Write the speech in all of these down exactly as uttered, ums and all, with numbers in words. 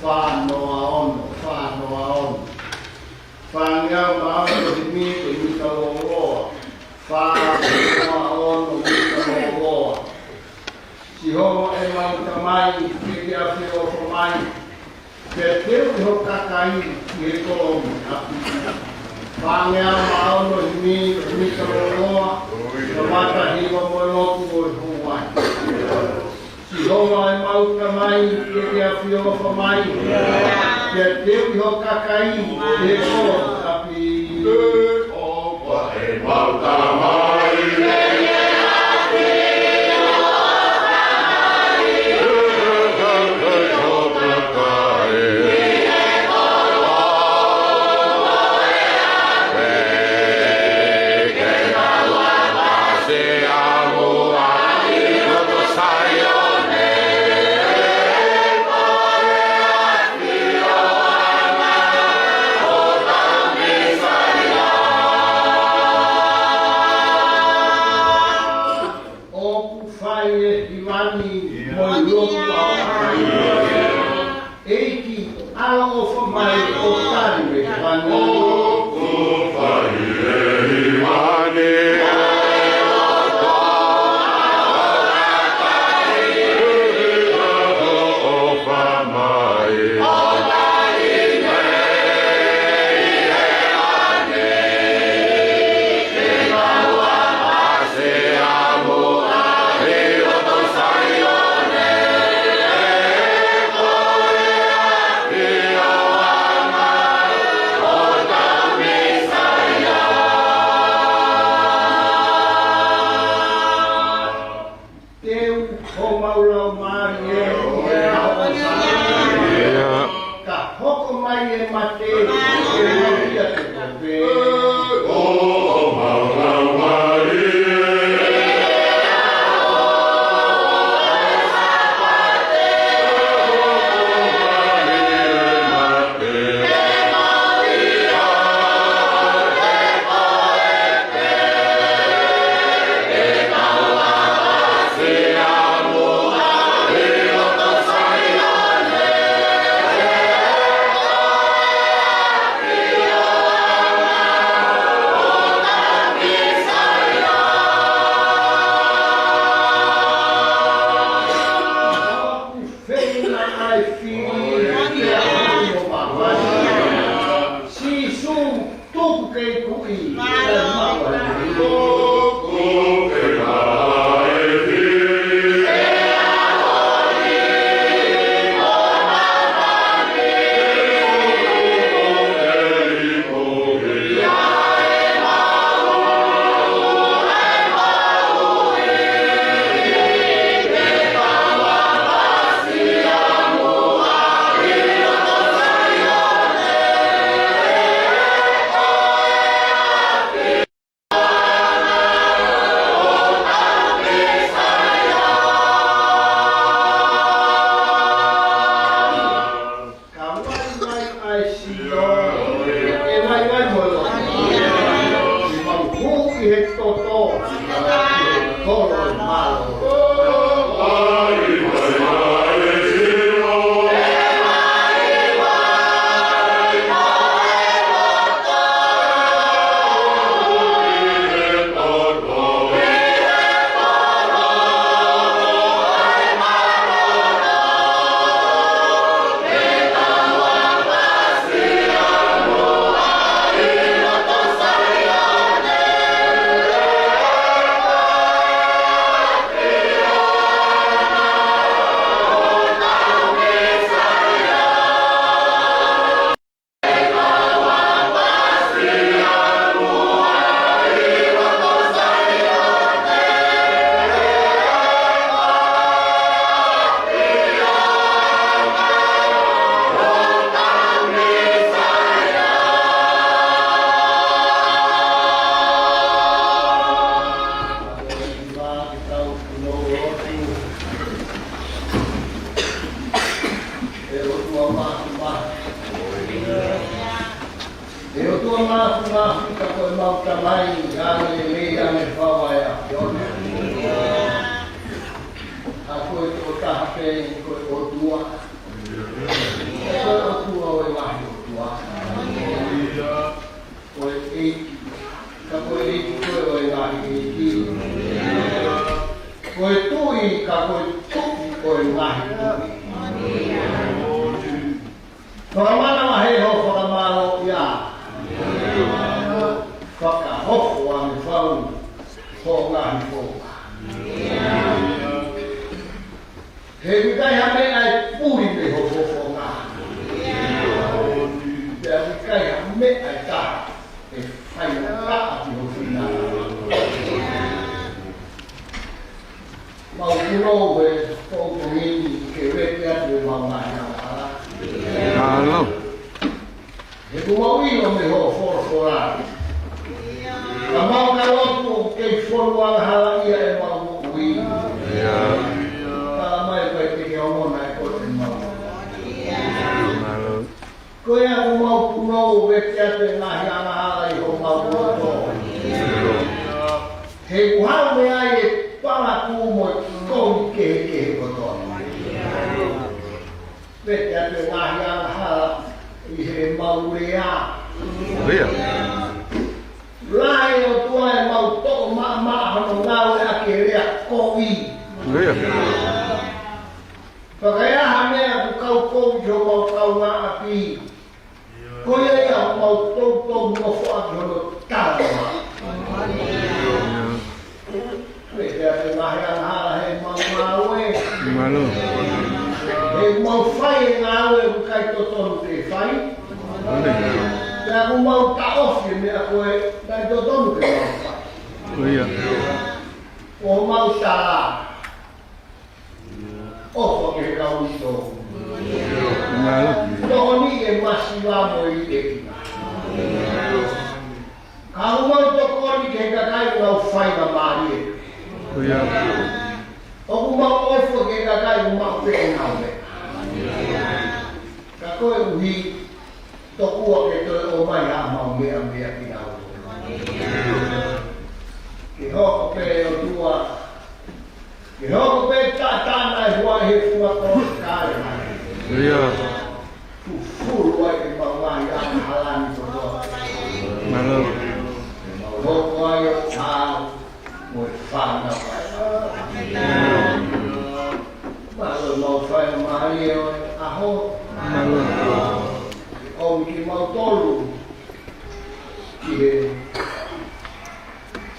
Fā noa ono, fā noa ono. Fāngeau mā ono himi ko e mita lōloa. Fā noa ono mita lōloa. Sihova ʻemau Tamai, ke ke ʻafioʻofa mai. Pea teuʻi ho kakai ʻi he kolo ʻo e ʻapi. Fāngeau mā ono himi ko e mita lōloa. Kamata hiva mo e lotu ʻo e houʻeiki. Sihova ʻemau Tamai, ke ke ʻafioʻofa mai. Pea teuʻi ho kakai ʻi he kolo ʻo e ʻapi. Sihova ʻemau Tamai, ke ke ʻafioʻofa mai. ʻOku fai e hivani mo e lotu ʻa e ʻEiki, ʻaloʻofa mai ʻo tali e hivani. ʻOku fai e hivani. ʻOfa mai. Teu homau laumālie ʻi he ʻaho ko ia. Ka hoko mai e mate, ke mau ia ke tope. ʻO homau laumālie. Sīsū, tuku ke ikuʻi. Ka vaivai ʻa e sio, ʻe vaivai mo e loto. ʻI mau hū ʻi he toto, ʻi he kolo ʻo e mālō. ʻE ʻOtua Māfimafi. ʻE ʻOtua Māfimafi, ka ko ʻemau Tamai, ʻa ē ʻoku lelei ʻa e fau ʻa e ʻAfiona. ʻA koe tokotaha pē ko e ʻOtua. Fakamālō he hoʻo fakamālō ia. Fakahoko ange fau hoʻo ngaahi founga. He ʻikai ha meʻa ʻe puli mei hoʻo fofonga. Pea ʻikai ha meʻa ʻe taha ʻe fai ʻataʻatā ki ho finangalo. Mau punou he pongipongi ni ke vete atu ʻemau ngaahi angahala. Mālō. He ʻoku mau ʻilo mei hoʻo folofola, ka mau ka lotu ʻoku kei fonu angahala ia ʻemau moʻui. Ka mai pē ke ke ongona ʻe koe ʻemau. Mālō. Ko ia ʻoku mau punou vete atu e ngaahi angahala ʻi homau loto. He ʻoku haʻu mei ai e palakū mo e kovi kehekehe kotoa. Vete atu e ngaahi angahala ʻi heʻemau lea. Lahi ʻOtua ʻemau toʻo maʻamaʻa hono ngāueʻaki e lea kovi. Fakaʻaha meʻa ʻoku kau kovi ki homau kaungāʻapi. Ko ia ia ʻoku mau toutou nofoʻaki hono talanoa. Vete atu e ngaahi angahala heʻemau ngāue. Mālō. He ʻoku mau fai e ngāue ʻoku ʻikai totonu ke fai. Pea ʻoku mau taʻofi e meʻa ko ē naʻe totonu ke mau fai. Ko ia. ʻOku mau tala ʻofa ki he kau uitou. Mālō. Tokoni e masiva mo e liʻekina. Ka ʻoku mau tokoni ki he kakai ʻoku nau faingamālie. Ko ia. ʻOku mau ʻofa ki he kakai ʻoku mau pehē nau meʻa. Ka koeʻuhi, tokua ke toe ʻomai haʻamau meʻa meʻa kinautolu. Ke hoko pē ʻOtua, ke hoko pē taʻataʻa naʻe huaʻi he funga kolosi Kalevale. Ia. Fufulu ai ʻemau ngaahi angahala ni kotoa. Mālō. Mau hoko ai ʻo taau mo e fānau ai. Mālō ʻemau faingamālie ʻo e ʻaho. Mālō. ʻOmi kimautolu ki he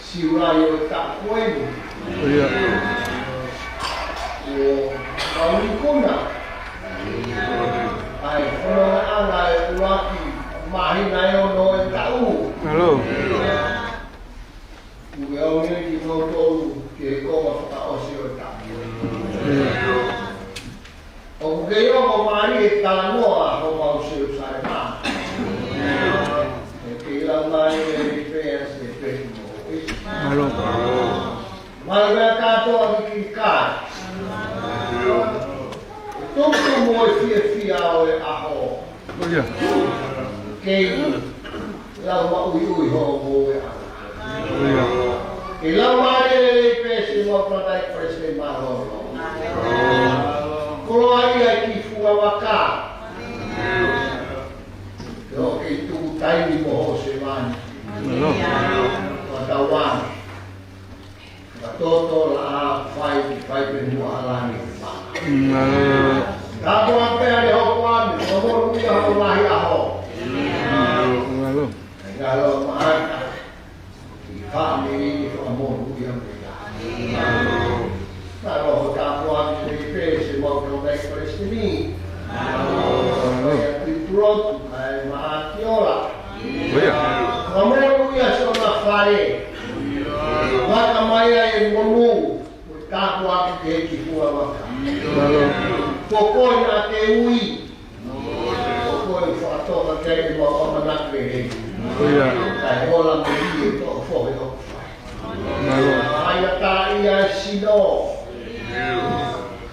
Siulai ʻo e taʻu ko eni. Ia. ʻO mau ikuna ai fonongaʻanga e ʻuluaki māhina ʻe ono ʻo e taʻu. Mālō. ʻOku ke ʻomi kimautolu ki he konga fakaʻosi ʻo e taʻu. ʻOku ke ongo mālie e talanoa homau Selusalema. ʻOku ke lau mai e pea se pe mo e. Mālō. Mālō kātoa ki Kilikai. Tuku mo e fiefia ʻo e ʻaho. Ko ia. Kei lau maʻuiʻui hoʻo ngāueʻanga. Ko ia. Kei lau mālie lelei pē siʻemau tangataʻeiki palesiteni mālōlō. Koloaʻia e kiʻi fua vaka. Ke ʻoua ke tuku taimi mo hoʻo sevāniti. Mālō. Fakatauange. Ka toto la a fai ki fai pe mua ala ni. Mālō. Ka ko a pea le hoko ame, ko mo lu ia ho lahi a ho. Mālō. Ka lo ma aka. Ki fa me ni fa mo lu ia me la. Mālō. Ka lo ho ka ko ame le pe se mo ko me palesiteni. Mālō. Ia ki pulotu, ka e ma a ki ola. Ia. Ka mo lu ia so na fale. Waka mai ai e monu, mo tāpuaki ke ki fua vaka. Mālō. Ko koe na ke ui. Ko koe fakatoka ke i mau ʻamanaki lelei. Ia. Kae hola mo i e toʻo fohe ʻoku fai. Mālō. Ai a tā ia e sino.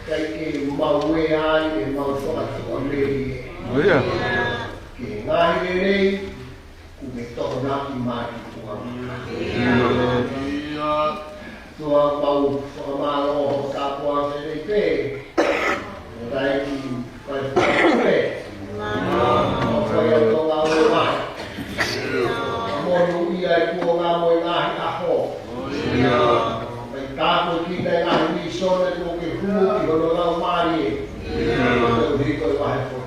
Kai ke mau e ai e mau fakatoka lelei. Ia. Ke ngaahi lelei. Kuo ke tokonaki mai ki tuʻa. Ia. Tuʻa mau fakamālō ho tāpuaki lelei pē. Mo taiki fai fai pē. Mo fai au tō ngāue mai. Mo nu ia e kuonga mo e ngaahi ʻaho. Ia. Mai tāpuekina e ngaahi misone kuo ke hū ki hono lau mālie. Ia. Ko e hiko e vahe fonu.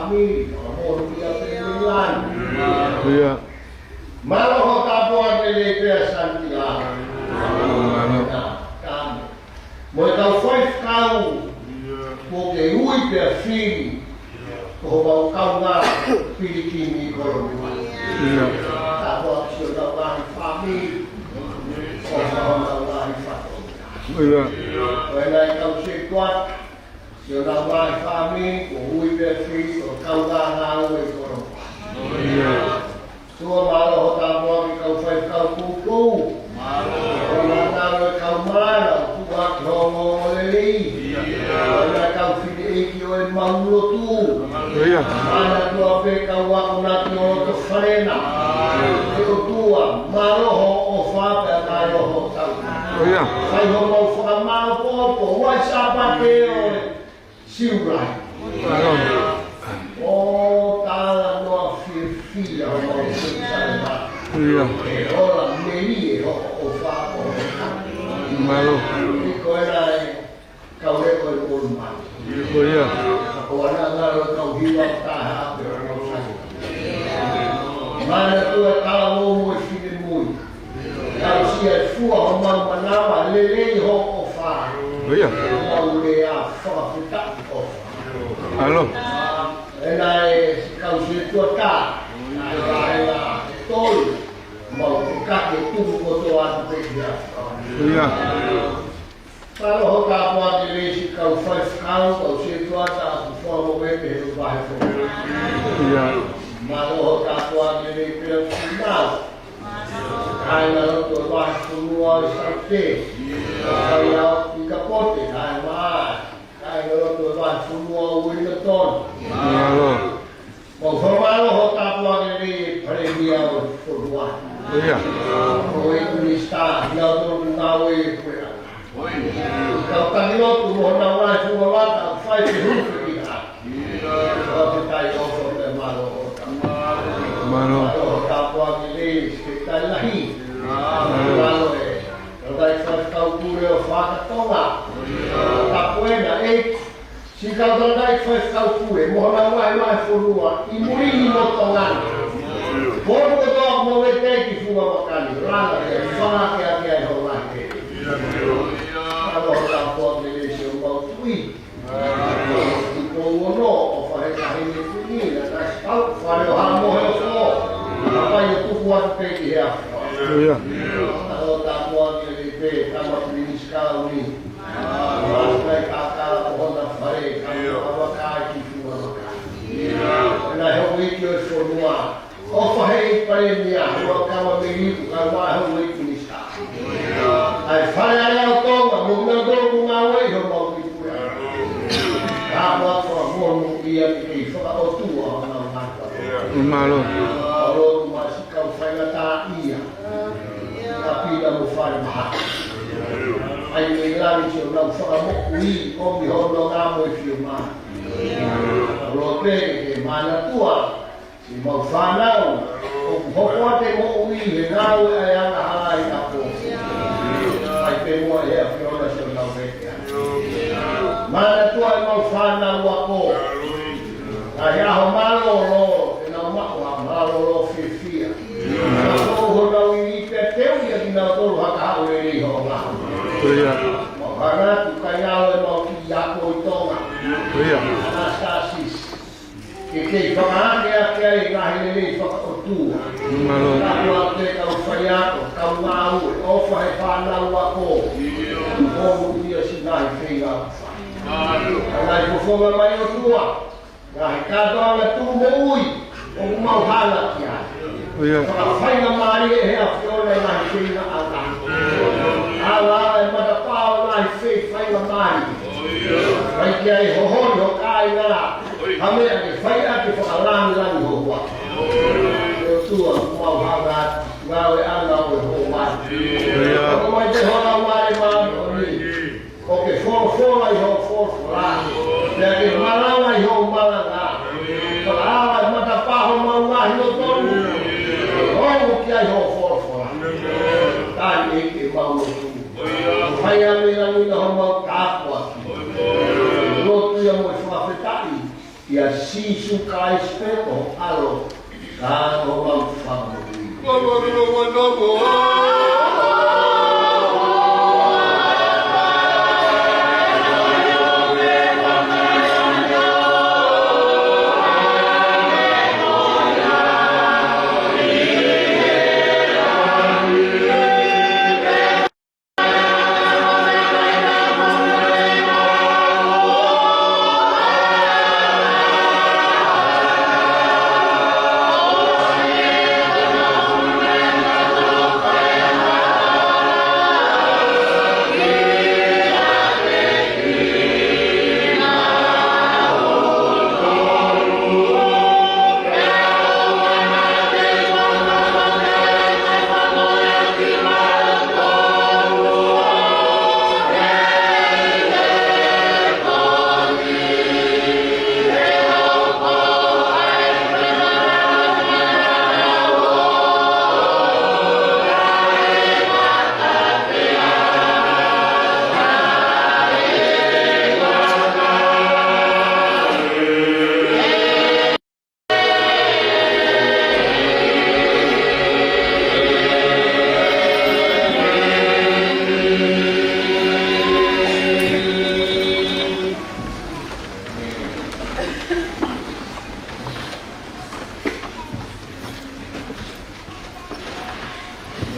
Fāmili, ʻo mo ia pē mei lani. ʻIo. Mālō hoʻo tāpuaki lelei pea Santi la. Mālō. Kāne. Mo e kau faifekau, kuo ke ui pea fili, ko homau kaungā pilikimi ʻi Kolomuʻa. ʻIo. Tāpuaki siʻonau ngaahi fāmili, ʻo siʻonau ngaahi fatongia. ʻIo. Ko e ngaahi kau setuata, siʻonau ngaahi fāmili, kuo ui pea fili, ko e kaungā ngāue ʻi Kolomuʻa. ʻIo. ʻOtua mālō hoʻo tāpuaki kau faifekau koukou. Mālō. Ko e ngaahi kau malanga, ʻoku ʻaki hoʻo ongoongolelei. Ko e ngaahi kau fineʻeiki ʻo ʻemau lotu. ʻIo. Mālō ʻOtua pē kau akonaki ʻo loto fale na. ʻE ʻOtua, mālō hoʻo ʻofa pea mālō hoʻo tauhi. ʻIo. Fai homau fakamāʻopoʻopo, ua Sāpate ʻo e Siulai. Mālō. ʻO talanoa fiefia homau Selusalema. ʻIo. ʻE ola melie hoʻo ʻofa ʻo e kau. Mālō. ʻI ko ena e kau leʻo ʻo e moʻui mali. ʻIo. Ka ko ana ngalo e kau hiva taha pē ʻo mau sai. Mālō ʻOtua talavou mo e finemui. Tausia e fua homau manava, lelei hoʻo ʻofa. ʻIo. Mau lea fakafetaʻi ʻofa. Mālō. Ena e kau setuata, ena e tolu, mau ke kake tuku kotoa atu pē kia. ʻIo. Mālō hoʻo tāpuaki lelei siʻi kau faifekau, kau setuata, ʻoku fua mo vete he vahe fo. ʻIo. Mālō hoʻo tāpuaki lelei pea Funau. Kāingalotu ʻo e vahefonua ʻi Saute. Kāinga ʻi Kapote, kāinga mai. Kāingalotu ʻo e vahefonua ʻi Uelingatoni. Mālō. Mau fakamālō hoʻo tāpuaki lelei e Palēmia ʻo e fonua. ʻIo. Ko e Minisitā, ʻi he ʻaho ni ngāue ʻi he puleʻanga. Kau taki lotu mo honau ngaahi fungavaka, fai ke hū ke kina. Fakafetaʻi ʻofa pea mālō hoʻo tāpuaki. Mālō. Mālō hoʻo tāpuaki lelei, Sekelitali Lahi. Mālō e, kau taki faifekau pule ʻo Fakatonga. Tapuena, ʻEiki. Siʻi kau taki faifekau pule, mo honau ngaahi vahefonua, ʻi muli ni mo Tonga ni. Potu kotoa mo e teʻeki fungavaka ni, langa ke fanga ke ake ai ho ngaahi pē. Mālō hoʻo tāpuaki lelei siʻomau tuʻi. Tuʻi Pouono, ʻofa he taʻahine Kuini, na kasi pau, fale ʻo Haʻa Moheofo. Kapai ʻo tuku atu pē ki he ʻAfiona. ʻIo. Mālō hoʻo tāpuaki lelei pē, tama Pilinisi Kalauni. Mālō e kākala ʻo hona fale, ka mo ʻAvaka ki Fuʻavaka. Naʻe houʻeiki ʻo e fonua. ʻOfa he ʻEiki Palēmia, ʻo kama mei Liku, ka ua houʻeiki Minisitā. ʻAi fale ʻa e Tonga, mo kinautolu ʻoku ngāue ʻi homau kiʻi puleʻanga. Ka ua fakamono ia ke kei fakaʻotua honau ngaahi fale. Mālō. Mālō ʻoku masi kau faingataʻaʻia. Ka pina mo Fale Maha. ʻAi mei langi siʻonau fakamoʻui, ʻomi hono ngā mo e fio mā. Mālō pē ke manatua, siʻemau fānau, ʻoku hoko atu e moʻui he ngāue ʻa e angahala ʻi ʻapi. ʻAi pē muʻa ʻe he ʻAfiona siʻonau vete. Manatua ʻemau fānau ako. ʻAi ʻaho mālōlō, ʻenau maʻu ʻa mālōlō fiefia. Ka ko honau ivi pea teu ia kinautolu ha kahaʻu lelei ho ngā. ʻIo. Mau hanga atu kae ngalo ʻemau kiʻi ako ʻi Tonga. ʻIo. Anastasis. Ke kei fakahake ake ai ngaahi lelei fakaʻotua. Mālō. Ka ua te kau faiako, kau ngāue, ʻofa he fānau ako. Ko ia siʻi ngaahi feinga. Mālō. Ka ngaahi fofonga mai ʻOtua. Ngaahi kātoanga tuʻu moʻui, ʻoku mau hanga ki ai. ʻIo. Fakafaingamālie ʻe he ʻAfiona e ngaahi feinga ʻa e. Ala e matapā ʻo e ngaahi fei faingamālie. Fai ki ai hoholi ho kāinga. Ha meʻa ke fai ʻaki e fakalāngilangi ho huafa. ʻE ʻOtua, ʻoku mau hanga atu, ngāue ʻana ʻo e houa. ʻIo. Ko mai te hola wale māʻoniʻoni. ʻO ke folofola ʻi hoʻo folofola. Pea ke malanga ʻi hoʻo malanga. Fakaava e matapā homau ngaahi loto. Ongo ki ai hoʻo folofola. Tali ʻEiki ʻemau lotu. Fai ʻa e meʻa ni ʻi homau tāpuaki. Lotu ia mo e fakafetaʻi. ʻia Sīsū Kalaisi pē ko ho ʻAlo, ka ko homau Fakamoʻui.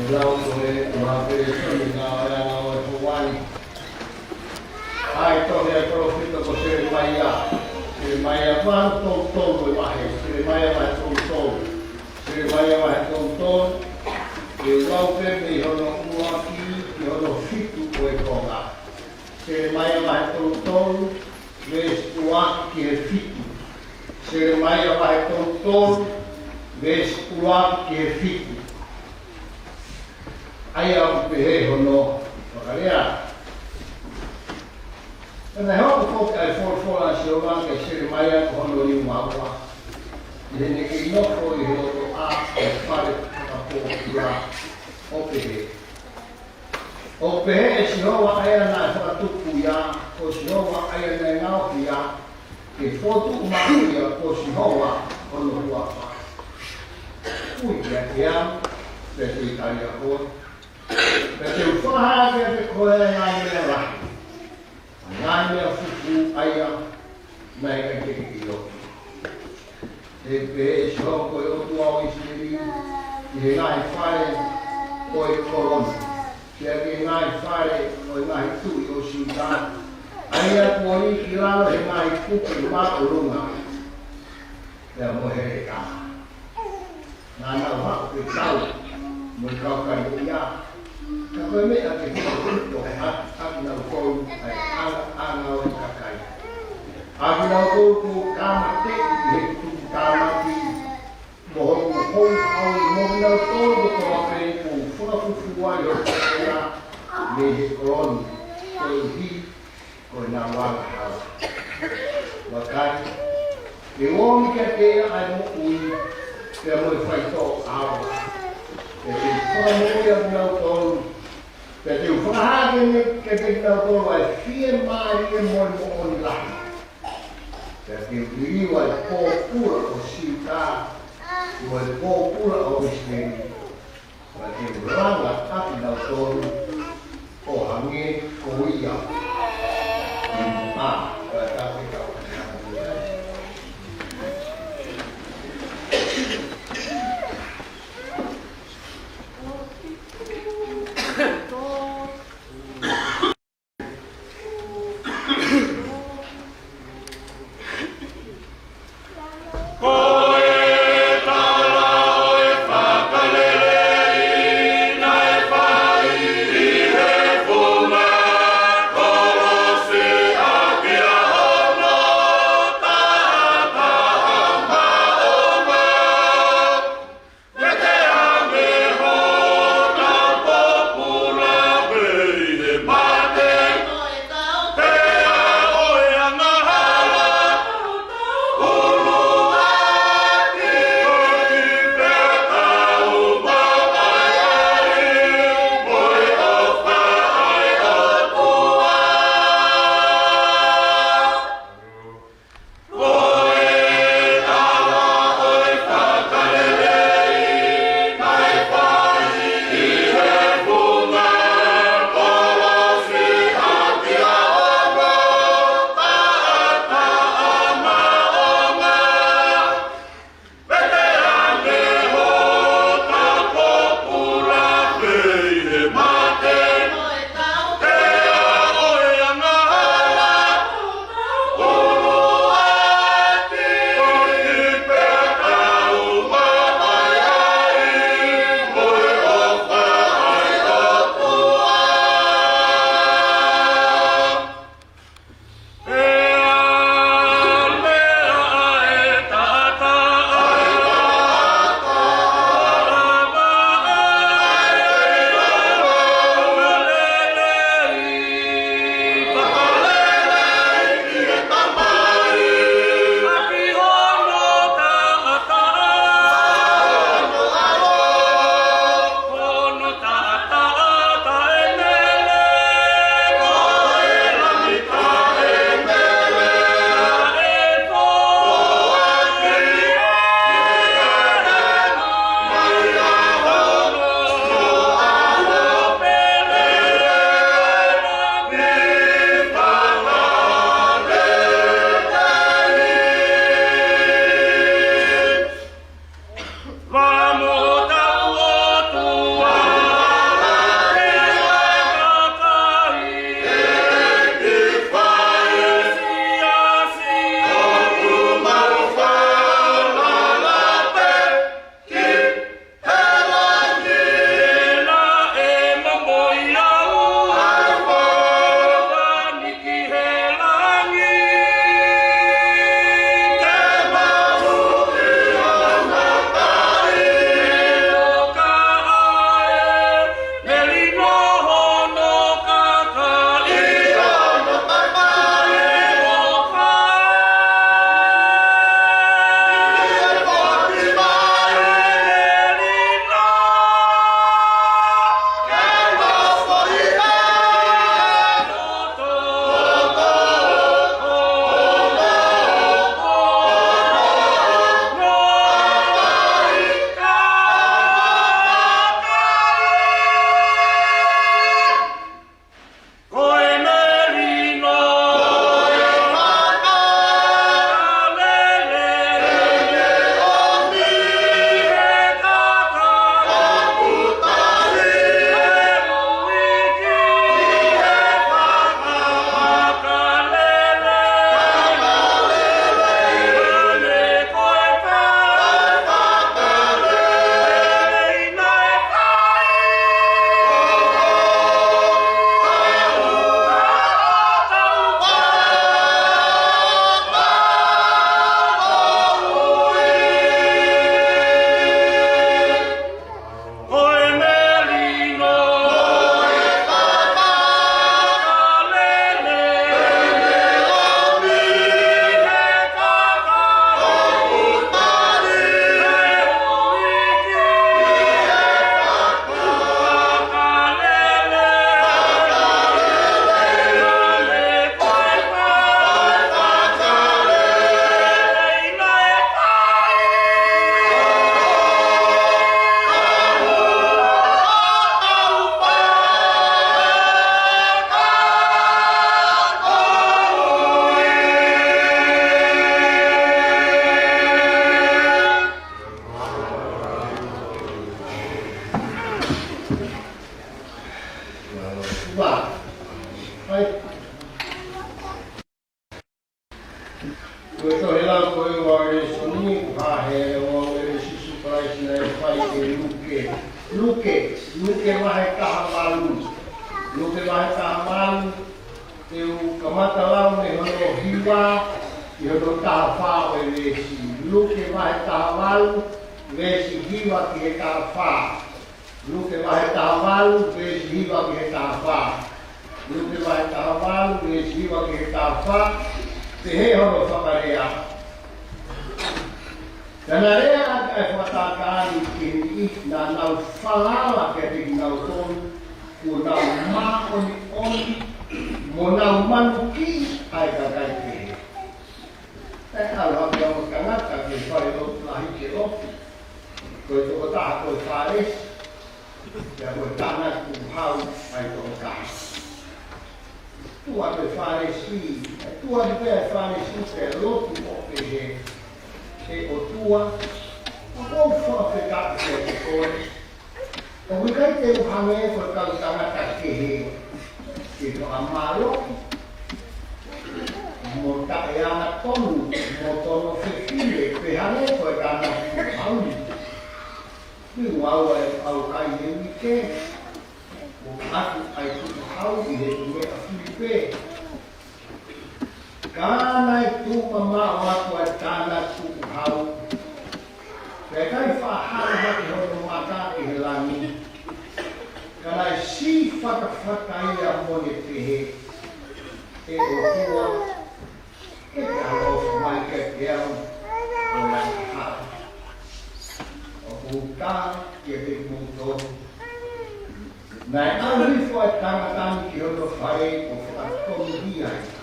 ʻE lau ko e ʻuha pē soni ngā ʻoe anga ʻo e Hawaiʻi. ʻA e tohi ʻa e palōfita ko Selemaia. Selemaia vahe tolu tolu e vahe. Selemaia vahe tolu tolu. Selemaia vahe tolu tolu. ʻE lau pē mei hono ʻuluaki ki hono fitu ʻo e konga. Selemaia vahe tolu tolu, veesi ʻuluaki ki he fitu. Selemaia vahe tolu tolu, veesi ʻuluaki ki he fitu. ʻA ia ʻoku pehē hono fakalea. Pea naʻe hoko foki ʻa e folofola ʻa Sihova kia Selemaia ko hono lima ua, ʻi heʻene kei nofo ʻi he lotoʻā ʻo e fale fakapōpula, ʻo pehē: ʻOku pehē ʻe Sihova ʻa ia naʻe fakatupu ia, ko Sihova ʻa ia naʻe ngaohi ia, ke fokotuʻu maʻu ia, ko Sihova hono huafa. Ui kiate au, pea te u tali ʻa koe, pea te u fakahā kiate koe ʻa e ngaahi meʻa lahi, ʻa e ngaahi meʻa fufū ʻa ia naʻe ʻikai te ke ʻilo. ʻE pehē ʻe Sihova ko e ʻOtua ʻo ʻIsileli, ʻi he ngaahi fale ʻo e kolo ni, pea ki he ngaahi fale ʻo e ngaahi tuʻi ʻo Siuta, ʻa ia kuo liʻaki lalo he ngaahi kupu māʻolunga pea mo e heletā. Naʻa nau haʻu ke tau mo e kau Kalētia, ka ko e meʻa ke fakakū ʻa, ʻa kinautolu ʻa e ʻaonga ʻo e kakai, ʻa kinautolu kuo tāmateʻi ʻi he tuputāmaki, mo hoku houhau mo kinautolu kotoa pē kuo u fakafufū ai hoku kakai mei he kolo ni, koeʻuhi ko ʻenau angahala. Vakai, te u ʻomi kiate ia ʻa e moʻui pea mo e faitoʻo ʻaonga, pea te u fakamoʻui ʻa kinautolu, pea te u fakahā kiate, kiate kinautolu ʻa e fiemālie mo e moʻoni lahi, pea te u liliu ʻa e pōpula ʻo Siuta mo e pōpula ʻo ʻIsileli, pea te u langa ʻa kinautolu ʻo hangē ko ia. ʻA, pea te u Ko e tohi lau ko ē ʻo e lēsoni, ko e hā he ʻuhinga ʻo e Sīsū Kalaisi naʻe fai ʻe Luke. Luke, Luke vahe taha valu. Luke vahe taha valu, te u kamata lau mei hono hiva ki hono taha fā ʻo e veesi. Luke vahe taha valu, veesi hiva ki he taha fā. Luke vahe taha valu, veesi hiva ki he taha fā. Luke vahe taha valu, veesi hiva ki he taha fā. Pehē hono fakalea: Pea naʻe lea ʻa e fakatātā ni ki he niʻihi naʻa nau falala kiate kinautolu, kuo nau māʻoniʻoni, mo nau manukiʻi ʻa e kakai kehe. Naʻe ʻalu hake ʻa e tangata ki he falelotu lahi ke lotu. Ko e tokotaha ko e Fālesi, pea ko e tānaki tukuhau ʻa e tokotaha. Tuʻu atu e Fālesi, tuʻu atu pē ʻa e Fālesi pea lotu ʻo pehē: ʻE ʻOtua, ʻoku ou fakafetaʻi kiate koe, ʻoku ʻikai te u hangē ko e kau tangata kehe, ke fakamālohi, mo taʻeangatonu, mo tono fefine, pe hangē ko e tānaki tukuhau ni. Ni ua ua e au kai he uike, ʻo ʻatu ʻa e tukuhau ʻi he ʻū meʻa fili pē. Ka naʻe tuʻu mamaʻo atu ʻa e tānaki tukuhau, pea ʻikai faʻa hanga hake hono mata ki he langi, ka naʻe siʻi fatafata ia mo ne pehē: ʻE ʻOtua, ke ke ʻaloʻofa mai kiate au ʻo lahi ha. ʻOku ou tala kiate kimoutolu, naʻe ʻalu hifo ʻa e tangata ni ki hono fale ʻo fakatonuhia ia.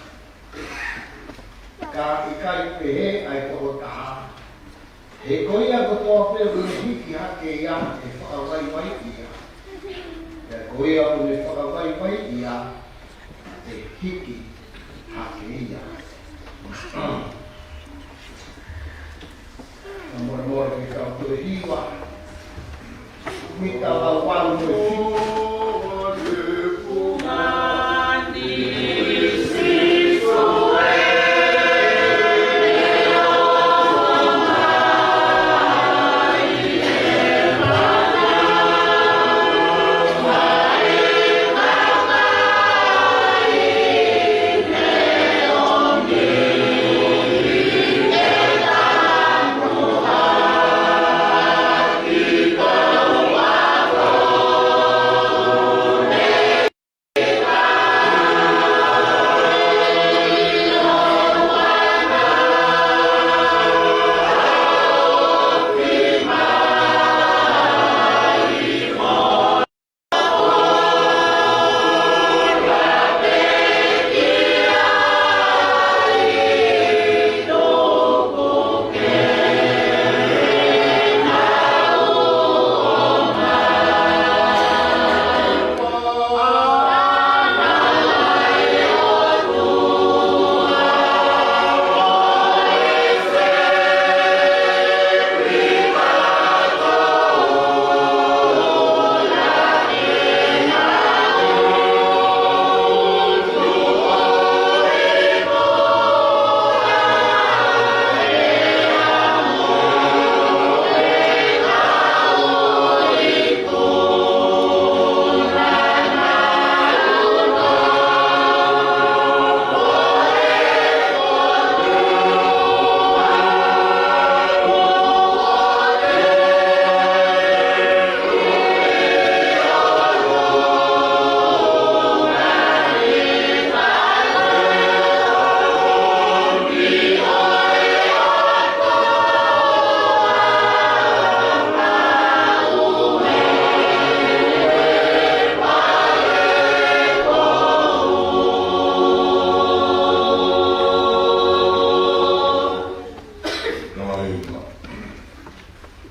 Ka ʻikai pehē ʻa e tokotaha, he ko ia kotoa pē ʻoku ne hiki hake ia ʻe fakavaivaiʻi ia, pea ko ia ʻoku ne fakavaivaiʻi ia ʻe hiki hake ia. Ka molemole ke tau toe hiva. Mita valu mo e fitu.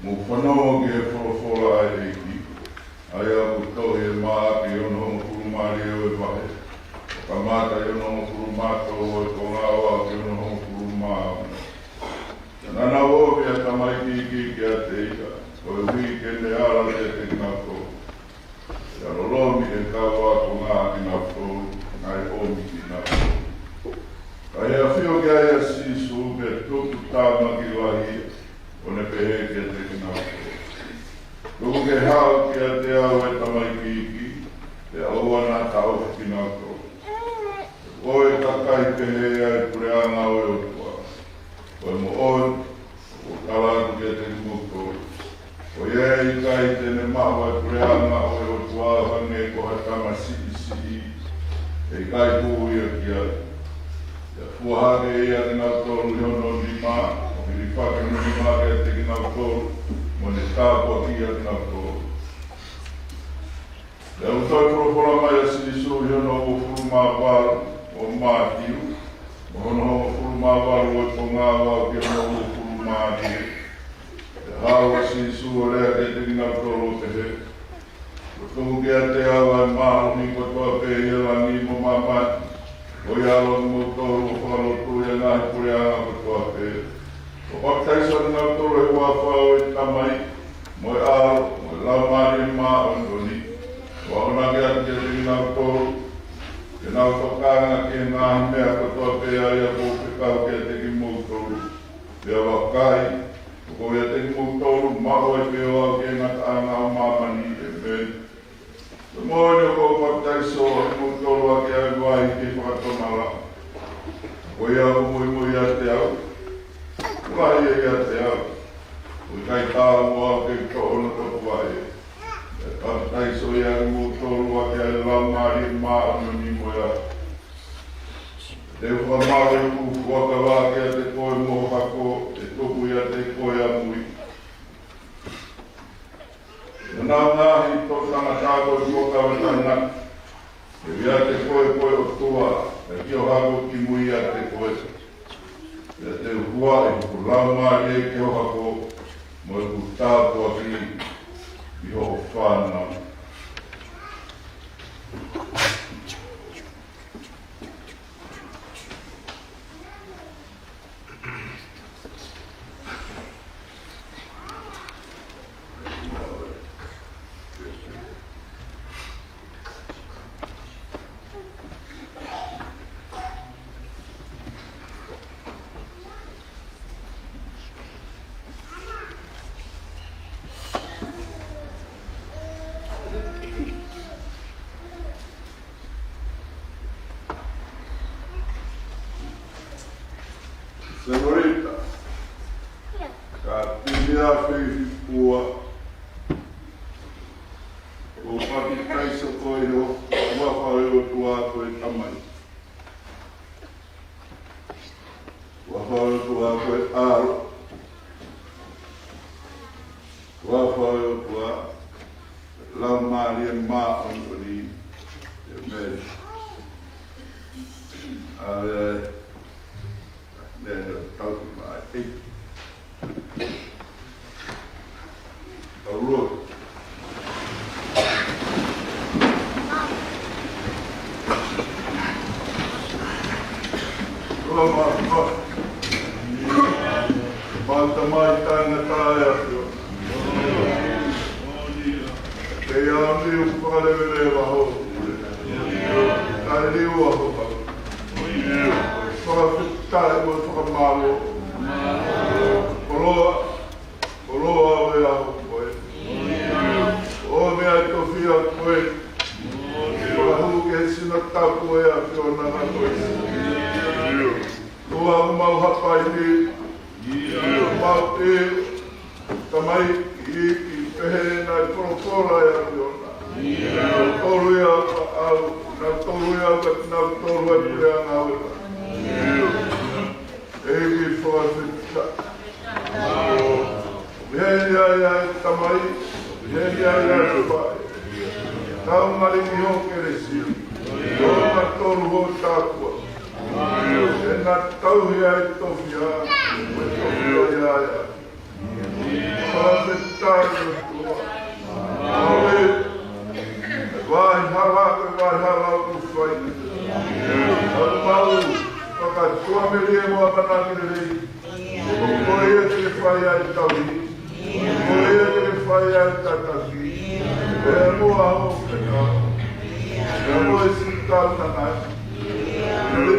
Mou fanongo ki he folofola ʻa e ʻEiki, ʻa ia ʻoku tohi ʻi he Maʻake ʻi hono hongofulu mā lima ʻo e vahe, ʻo kamata ʻi hono hongofulu mā tolu ʻo e konga ʻo aʻu ki hono hongofulu mā ono. Pea naʻa nau ofi ʻa e tamaiki iiki kiate ia, koeʻuhi ke ne ala kiate kinautolu. Pea lolomi ʻe he kau ākonga kinautolu, naʻe ʻomi kinautolu. Ka ʻi he ʻafio Kia ia Sīsū, pea tuku tāmaki lahi, ʻo ne pehē kiate kinautolu, Tuku ke haʻu kiate au ʻa e tamaiki iiki, pea ʻoua naʻa taʻofi kinautolu. Ko e kakai pehē ʻa e puleʻanga ʻo e ʻOtua. Ko e moʻoni, ʻoku ou tala atu kiate kimoutolu, ko ia ʻe ʻikai te ne maʻu ʻa e puleʻanga ʻo e ʻOtua ʻo hangē ko ha tamasiʻi siʻi, ʻe ʻikai hū ia ki ai. Pea fua hake ia ʻa kinautolu ʻi hono nima, ʻo hilifaki hono nima kiate kinautolu, mo ne tāpuakiʻi ʻa kinautolu. Pea ʻoku toe folofola mai ʻa Sīsū ʻi hono uofulu mā valu ʻo Mātiu, mo hono hongofulu mā valu ʻo e konga ʻo aʻu ki hono uofulu mā nima. Pea haʻu ʻa Sīsū ʻo lea kiate kinautolu ʻo pehē, Kuo tuku kiate au ʻa e mālohi kotoa pē ʻi he langi mo māmani. Ko ia ʻalu ʻa kimoutolu ʻo fakalotu ʻi he ngaahi puleʻanga kotoa pē, ʻo papitaiso ʻa kinautolu ʻi he huafa ʻo e Tamai, mo e ʻAlo, mo e Laumālie Māʻoniʻoni, ʻo akonaki atu kiate kinautolu ke nau tokanga ki he ngaahi meʻa kotoa pē ʻa ia kuo u fekau kiate kimoutolu. Pea vakai, ʻoku ou ʻiate kimoutolu maʻu ai pē ʻo aʻu ki he ngataʻanga ʻo māmani. ʻĒmeni. Ko e moʻoni ʻoku ou papitaiso ʻa kimoutolu ʻaki ʻa e vai ki he fakatomala. Ko ia ʻoku muimui ʻiate au, ʻoku lahi ia ʻiate au, ʻoku ʻikai taau mo au ke u toʻo hono tapuvaʻe. Pea papitaiso ia ʻa kimoutolu ʻaki ʻa e Laumālie Māʻoniʻoni mo ia. Te u fakamaʻu ʻeku fuakava kiate koe mo ho hako ʻe tupu ʻiate koe ʻamui. Ko honau ngaahi toʻutangata ko e fuakava taʻengata. Te u ʻiate koe ko e ʻOtua, pea ki ho hako kimui ʻiate koe. Pea te u huaʻi hoku Laumālie ki ho hako, mo ʻeku tāpuaki ki hoʻo fānau. Senorita, ka tini a fei fipua, ʻo papitaiso koe ʻi he huafa ʻo e ʻOtua ko e Tamai. Huafa ʻo e ʻOtua ko e ʻAlo. Huafa ʻo e ʻOtua, Laumālie Māʻoniʻoni. ʻĒmeni. ʻAve, ʻave. Meʻa ne tau ki mai. Tau lotu. Loa ma, ma. Mau Tamai taʻengata ʻa e ʻAfiona. Pea ʻoku ou fakaleveleva ho ʻAlo. Kae liua ho ʻAlo. Fakafetaʻi mo fakamālō. Koloa, koloa ʻo e ʻaho ko ē. ʻO meʻa ʻi he tofiʻa ko ē. Fakahū ki he sino tapu ʻo e ʻAfiona ko ē. Ko ʻemau hapai ni, ʻemau ʻi, Tamai, ʻi, ʻi pehē naʻe folofola ʻa e ʻAfiona. Naʻa tolu ia ʻoku ʻaʻau, naʻa tolu ia ʻoku, naʻa tolu ʻa e puleʻanga ʻo e ʻOtua. ʻEiki fakafetaʻi. Heni ai ʻa e Tamai, heni ai ʻa e Faʻē. Tau ngali ki ho kelesi, ʻo na tolu ho tāpuaki. ʻE na tauhi ʻa e tofiʻa, mo e tofiʻa ia ʻa e ʻAfiona. Fakafetaʻi ʻOtua. ʻAve, ʻe vahe hala, ʻe vahe hala ʻoku fai. ʻOku mau fakatuʻamelie mo ʻamanaki lelei. Ko ia te ke fai ai ʻa e tauhi. Ko ia te ke fai ai ʻa e tataki. Pea mo ʻa hoʻo fekau. Pea mo e siʻi tau nanai.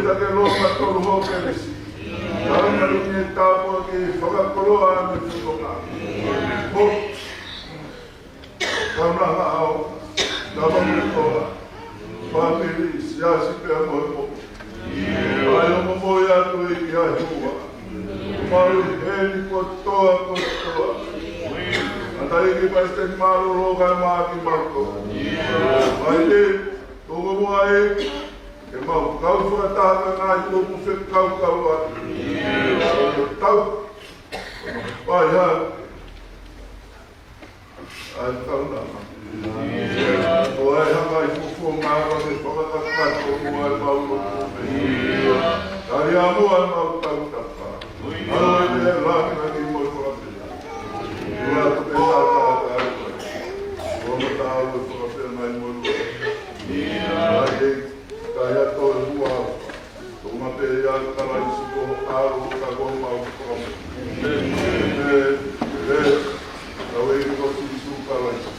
Pea ke lōmata tolu ho kelesi. Tau malu ke tāpuaki fakakoloa ʻa e fononga. Hoko. Kaunanga ʻo, kaunanga kotoa, fāmili, siasi pea mo e moʻui. ʻAi ʻo momoi atu ʻEiki ʻa e huafa. Mau ʻi heni kotoa, kotoa. ʻAtā ʻEiki Palesiteni Mālōlō kae ʻumaʻā kimautolu. Mai te, tō mo ai, ke mau kau fakataha ka ngai tō mu fekaukau atu. Tau, pai ha. ʻAi kaunanga. ʻOku ʻi ai ha ngaahi fuofua ngāue ke fakakakato mo e mau lotu. Tali ʻa mo e mau tautapa. ʻAlu ʻa e lami na ki mo e fakapena. Ua tu pe tata ata atu. Ua mata ʻalu e fakapena ngai mo e lotu. ʻAi, kai atu e huafa. Tō ma pē ʻia Kalaisi ko ho ʻAlo ka ko homau Fakamoʻui. ʻĒmeni. ʻĒmeni. Tau ʻEiki ko Sīsū Kalaisi.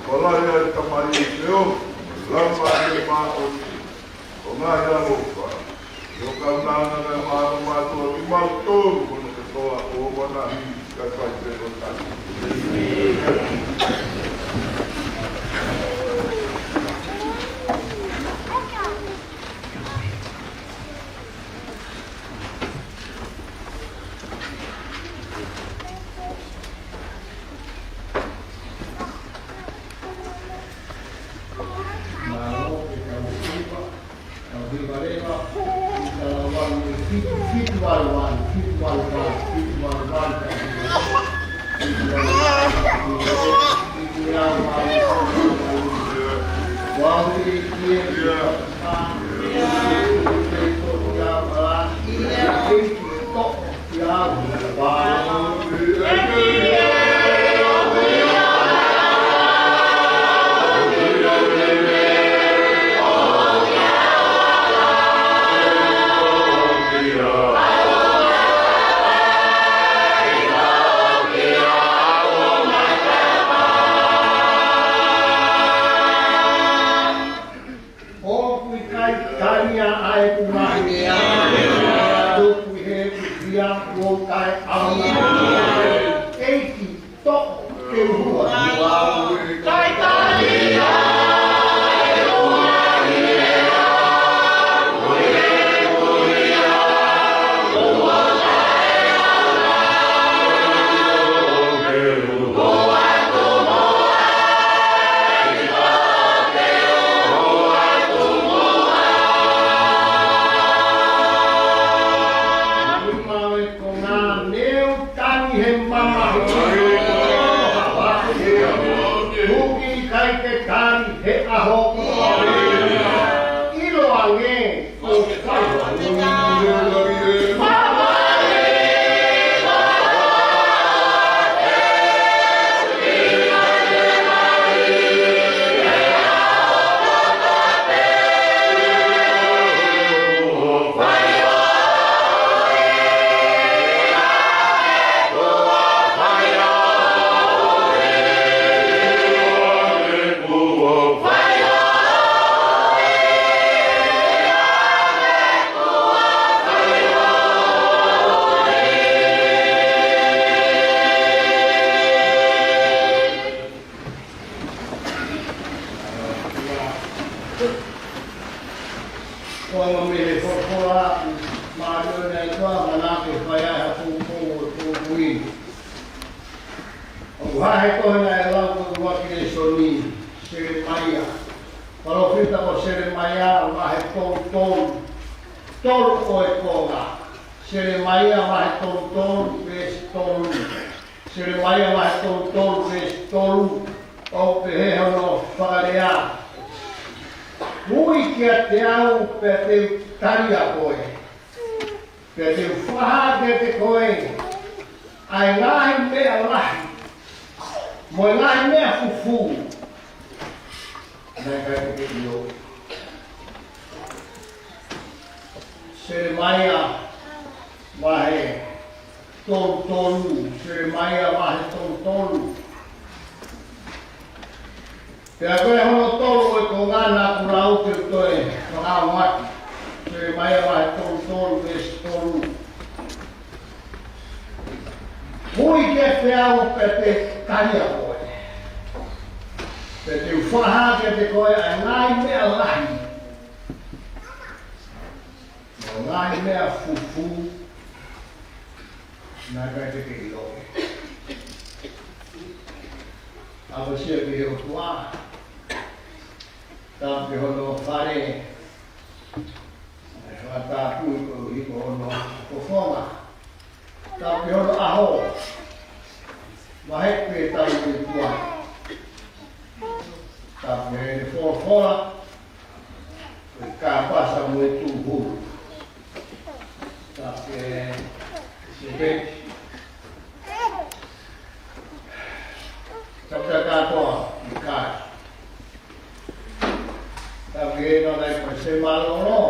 Ko e lahi ʻa e Tamai ʻi he ʻao. Lama ʻi he māʻoniʻoni. Ko e ngaahi ʻaloʻofa. Ko e kaunanga ʻa e Tamai Mātuʻa kiate kimautolu kotoa ʻo manahi. ʻOku ʻikai talia ʻa e kumahi. Tuku ʻi he kutia kuo taʻeʻaonga. ʻEiki toʻo ke u hua. Ko ngā neu tangi he mamahi. Tuki kai ke tangi he ʻaho. ʻIlo ange ko e kai. Ko e meʻa folofola, mālō ʻa e ʻOtua, manako ke fai ai ha poupou ʻo e poupou ni. ʻOku hā he tohi naʻe lau ko e ʻuluaki lēsoni, Selemaia. Palōfita ko Selemaia, vahe tolu tolu, tolu ʻo e konga. Selemaia vahe tolu tolu, veesi tolu. Selemaia vahe tolu tolu, veesi tolu, ʻoku pehē hono fakalea: Ui kiate au pea te u tali ʻa koe, pea te u fakahā kiate koe ʻa e ngaahi meʻa lahi mo e ngaahi meʻa fufū naʻe ʻikai te ke ʻilo. Selemaia vahe tolu tolu, Selemaia vahe tolu tolu. Pea ko e hono tolu ʻo e konga naʻa ku lau te u toe fakaongo atu. Selemaia vahe tolu tolu, veesi tolu. Ui kiate au pea te u tali ʻa koe. Pea te u fakahā kiate koe ʻa e ngaahi meʻa lahi mo e ngaahi meʻa fufū naʻe ʻikai te ke ʻiloʻi. ʻApasia ki he ʻOtua, tapu ki hono fale, ʻa e fakatapui koeʻuhi ko hono fofonga. Tapu ki hono ʻaho, mahepe tau i tua. Tapu ki heʻene folofola, ko e kāpasa mo e tūhulu. Tapu ki he sepeti. Tapu ki he kātoa ʻi kai. Tapu ki he tau nai ko e se mālōlō.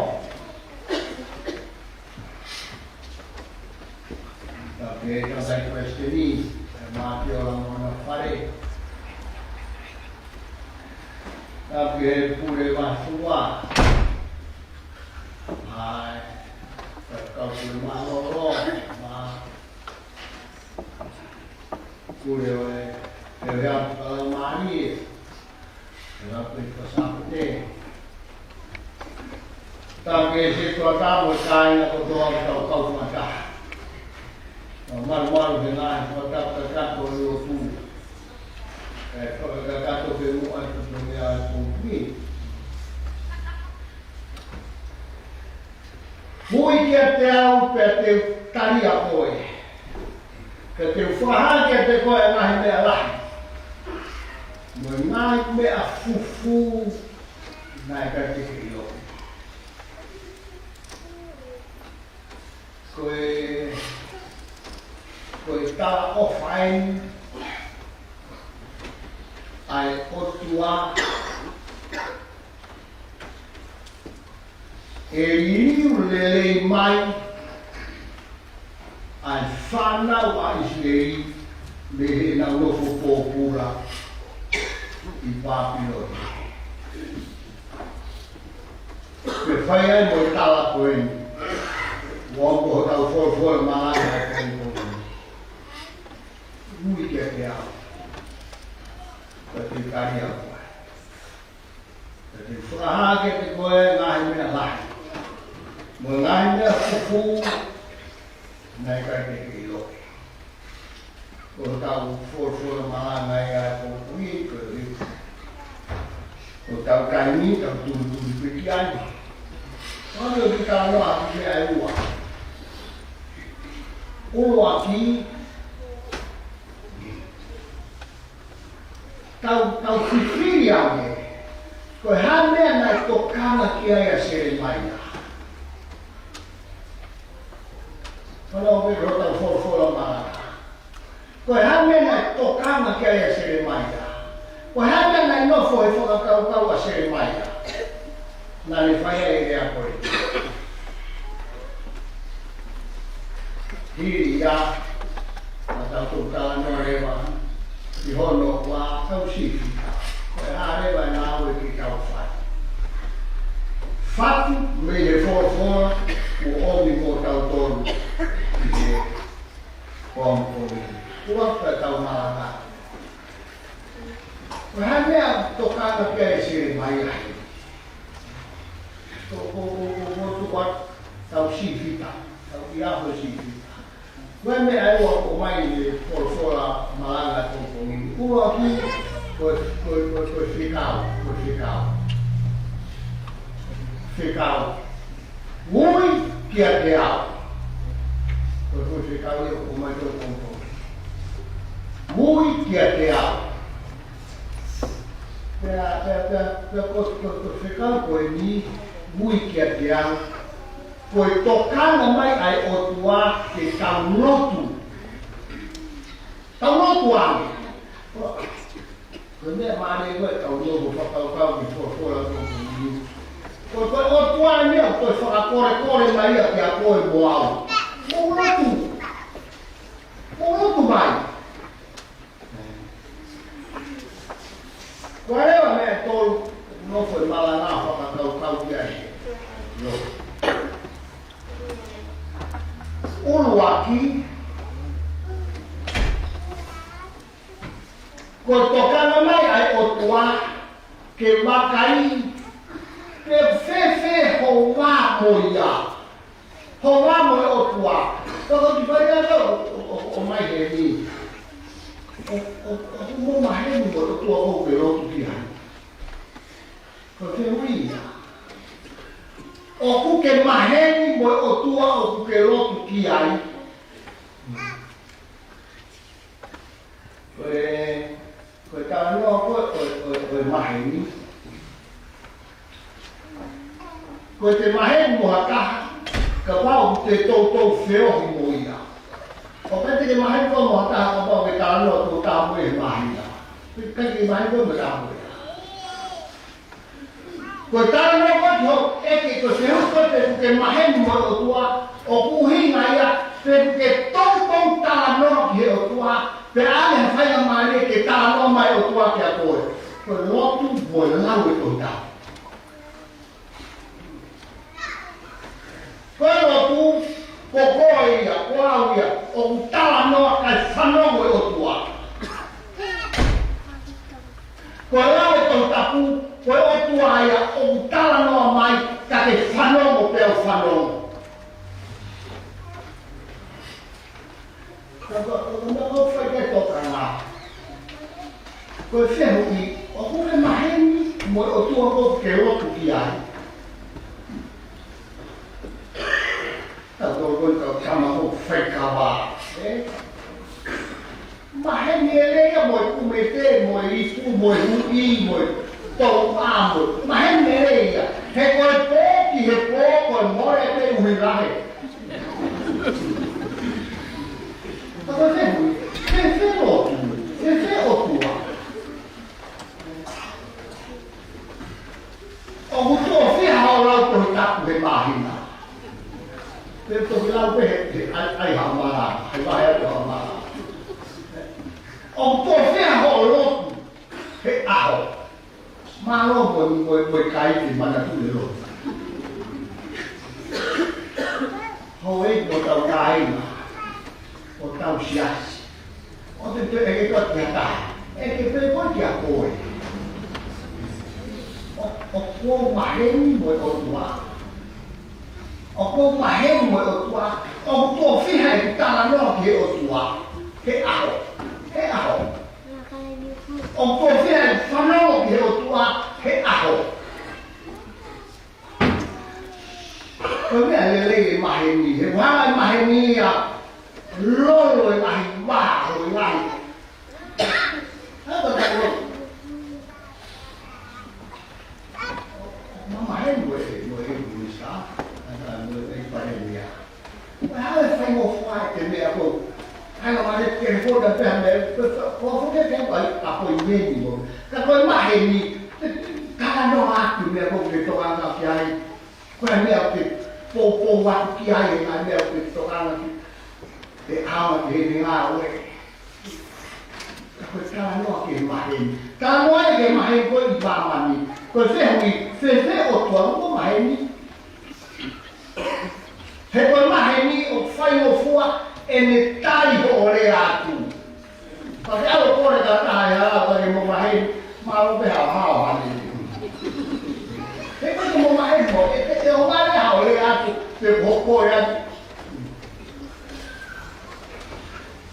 Tapu ki he tau nai ko e se ni, e mātiola mo hono fale. Tapu ki he pule mafua. ʻAi, tapu ki he pule mālōlō, ma Pule ʻo e, ʻe ʻi ai ʻa e Laumālie, ʻe ʻi ai pē ʻa e Sāpate. Tapu ki he setuata mo e kāinga kotoa ʻoku tau kau fakataha. Mau malumalu he ngaahi fakatapu kakato ʻo e lotu. ʻE fakakakato pē muʻa ʻi he totongi ʻa e pongipongi. Ui kiate au pea te u tali ʻa koe. Pea te u fakahā kiate koe ʻa e ngaahi meʻa lahi mo e ngaahi meʻa fufū naʻe ʻikai te ke ʻiloʻi. Ko e, ko e talaʻofa eni ʻa e ʻOtua ʻe liliu lelei mai ʻa e fānau ʻa ʻIsileli mei heʻenau nofo pōpula ʻi Pāpilone. Pea fai ai mo e tala ko eni, ʻoku ʻi hotau folofola malanga ʻo e pongipongi ni. Ui kiate au, pea te u tali ʻa koe. Pea te u fakahā kiate koe ʻa e ngaahi meʻa lahi mo e ngaahi meʻa fufū naʻe ʻikai te ke ʻiloʻi. Ko hotau folofola malanga ʻi he pongipongi ni, ko e, ko hotau taimi, tau tulituli pē ki ai. Ko e ʻoku ou talanoa ki he meʻa ʻe ua. ʻUluaki, tau, tau fifili ange, ko e hā e meʻa naʻe tokanga ki ai ʻa Selemaia. Ko hono ʻomai hotau folofola malanga. Ko e hā e meʻa naʻe tokanga ki ai ʻa Selemaia. Ko e hā e meʻa naʻe nofo he fakakaukau ʻa Selemaia. Naʻa ne fai ai e lea ko ē. Hili ia, naʻa tau toki talanoa leva ʻi hono ua tau sifi. Ko e hā leva e ngāue ke tau fai. Fatu mei he folofola, kuo ʻomi mo tautolu ʻi he pongipongi ni. Kuo pau ke tau malanga. Ko e hā e meʻa tokanga ki ai ʻa Selemaia. Ko, ko, ko, ko, ko, ko, ko, tau sifita, tau ia ko sifita. Ko e meʻa ʻe ua ʻoku ʻomai ʻe he folofola malanga ʻo e pongipongi ni. ʻUluaki, ko, ko, ko, ko e fekau, ko e fekau. Fekau. Ui kiate au. Ko e, ko e fekau ia ʻoku ʻomai ʻo e pongipongi ni. Ui kiate au. Pea, pea, pea, pea ko, ko, ko e fekau ko eni, ui kiate au. Ko e tokanga mai ʻa e ʻOtua ke tau lotu. Tau lotu ange. Ko e meʻa mālie ko e tau lotu fakakaukau ki he folofola ko eni. Ko, ko e ʻOtua eni ʻoku toe fakakolekole mai ia kiate koe mo au. Mou lotu. Mou lotu mai. Ko e leva meʻa ʻe tolu, nofo e malanga fakakaukau ki ai. ʻIo. ʻUluaki, Ko e tokanga mai ʻa e ʻOtua ke vakai pe fēfē ho vā mo ia. Ho vā mo e ʻOtua. Toko ki fai ʻa ʻo, ʻo, ʻo, ʻo mai heni. ʻO, ʻo, ʻo, ʻoku mo maheni mo e ʻOtua ʻoku ke lotu ki ai? Ko te ui ia. ʻOku ke maheni mo e ʻOtua ʻoku ke lotu ki ai? Ko e, ko e talanoa ko e, ko e, ko e, ko e maheni. Ko e te maheni mo ha taha, kapau te toutou feohi mo ia. ʻOku ʻikai te ke maheni koe mo ha taha, kapau ke talanoa ʻo taha mo ia he maheni. ʻIkai ke maheni koe mo ha taha mo ia. Ko e talanoa ko ē ki hoʻo ʻeke ko e fehuʻi ko ē pe ʻoku ke maheni mo e ʻOtua, ʻoku ʻuhinga ia pe ʻoku ke toutou talanoa ki he ʻOtua, pe ʻa e hā e faingamālie ke talanoa mai e ʻOtua kia koe. Ko e lotu mo e lau e Tohi Tapu. Ko e lotu, ko koe ia, ko au ia, ʻoku talanoa kae fanongo e ʻOtua. Ko e lau e Tohi Tapu, ko e ʻOtua ia ʻoku talanoa mai, ka ke fanongo pea u fanongo. Ka ko, ko, ko, ko fai ke tokanga. Ko e fehuʻi, ʻoku ke maheni mo e ʻOtua ʻoku ke lotu ki ai? Ka ko, ko, ko, ka ma ko fai ka vā, ē? Maheni ʻe lelei ia mo e kumete, mo e ipu, mo e huʻi, mo e tauʻa, mo e, maheni ʻe lelei ia. He ko e pō ki he pō, ko e mole pē ʻuhi lahi. Ka ko e fehuʻi, fēfē lotu, fēfē ʻOtua? ʻOku tuʻo fiha hoʻo lau Tohi Tapu he māhina? Pe toki lau pē he, he ʻai, ʻai haʻamou malanga, he vahe atu haʻamou malanga. ʻOku tuʻo fiha hoʻo lotu he ʻaho? Mālō mo, mo, mo e kai ke manatu e lotu. Houʻeiki mo hotau kāinga, hotau siasi. ʻOku te, te ʻeke koe ki ha taha, ʻeke pē koe kia koe. ʻO, ʻoku ou maheni mo e ʻOtua? ʻOku ou maheni mo e ʻOtua? ʻOku tuʻo fiha ʻeku talanoa ki he ʻOtua he ʻaho? He ʻaho. ʻOku tuʻo fiha ʻeku fanongo ki he ʻOtua he ʻaho? Ko e meʻa lelei e maheni, he ʻoku hanga ʻe he maheni ia ʻo lolo e ngaahi vā ʻo e ngaahi. Hā ko e taʻu? Ma maheni mo e, mo e minisitā, mo e palēmia. Ko e hā e faingofua ʻi he meʻa ko ē? ʻAi, ʻo male ke fo da pea me, ko, ko, ko ke ke ʻai appointment mo. Ka ko e maheni, te, te, talanoa atu meʻa ko ē ke tokanga ki ai. Ko e meʻa ke poupou atu ki ai, ʻa e meʻa ke tokanga ki ai. ʻE ʻaonga ki heʻene ngāue. Ka ko e talanoa ki he maheni. Talanoa ki he maheni ko ē ʻi māmani. Ko e fehuʻi, fēfē ʻOtua mo e maheni? He ko e maheni ʻoku faingofua ʻene tali hoʻo lea atu. Pea ke ʻalu ʻo kole ki ha taha he hala, pea ke mo maheni, mālō pē haohaoa ni. He ko e mo maheni mo, ʻe, ʻe, ʻe ʻaonga leva hoʻo lea atu, pe ko hoʻo kole atu.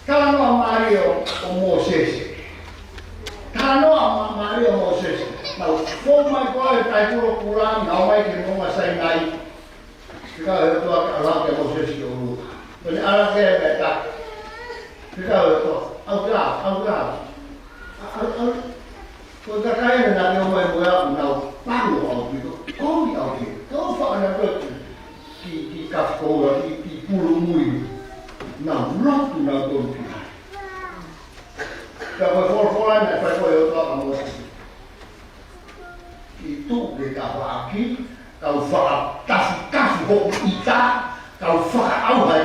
Talanoa mālie ʻo, ʻo Mōsese. Talanoa mā-, mālie ʻo Mōsese. Naʻa nau fou mai ko ē he tahi kulokula, nau ō mai ki he moʻunga Sainai. Fekau ʻe he ʻOtua ke ʻalu hake ʻa Mōsese ki ʻolunga. Pea ne ʻalu hake he meʻataki. Fekau ʻe he ʻOtua, ʻautea, ʻautea. ʻA, ʻa, ʻa, ko e kakai ena naʻa nau ō mai mo au, nau pango ʻaupito, kovi ʻaupito. Kau faʻa na koe ki, ki, ki kafu koula, ki, ki pulu mui. Nau lotu, nau tonu ki ai. Ka ko e folofola naʻe fai ko ē ʻe he ʻOtua kia Mōsese. Ke tuʻu ki he tafaʻaki, kau fakatafutafu hoku ʻita, kau fakaʻauha e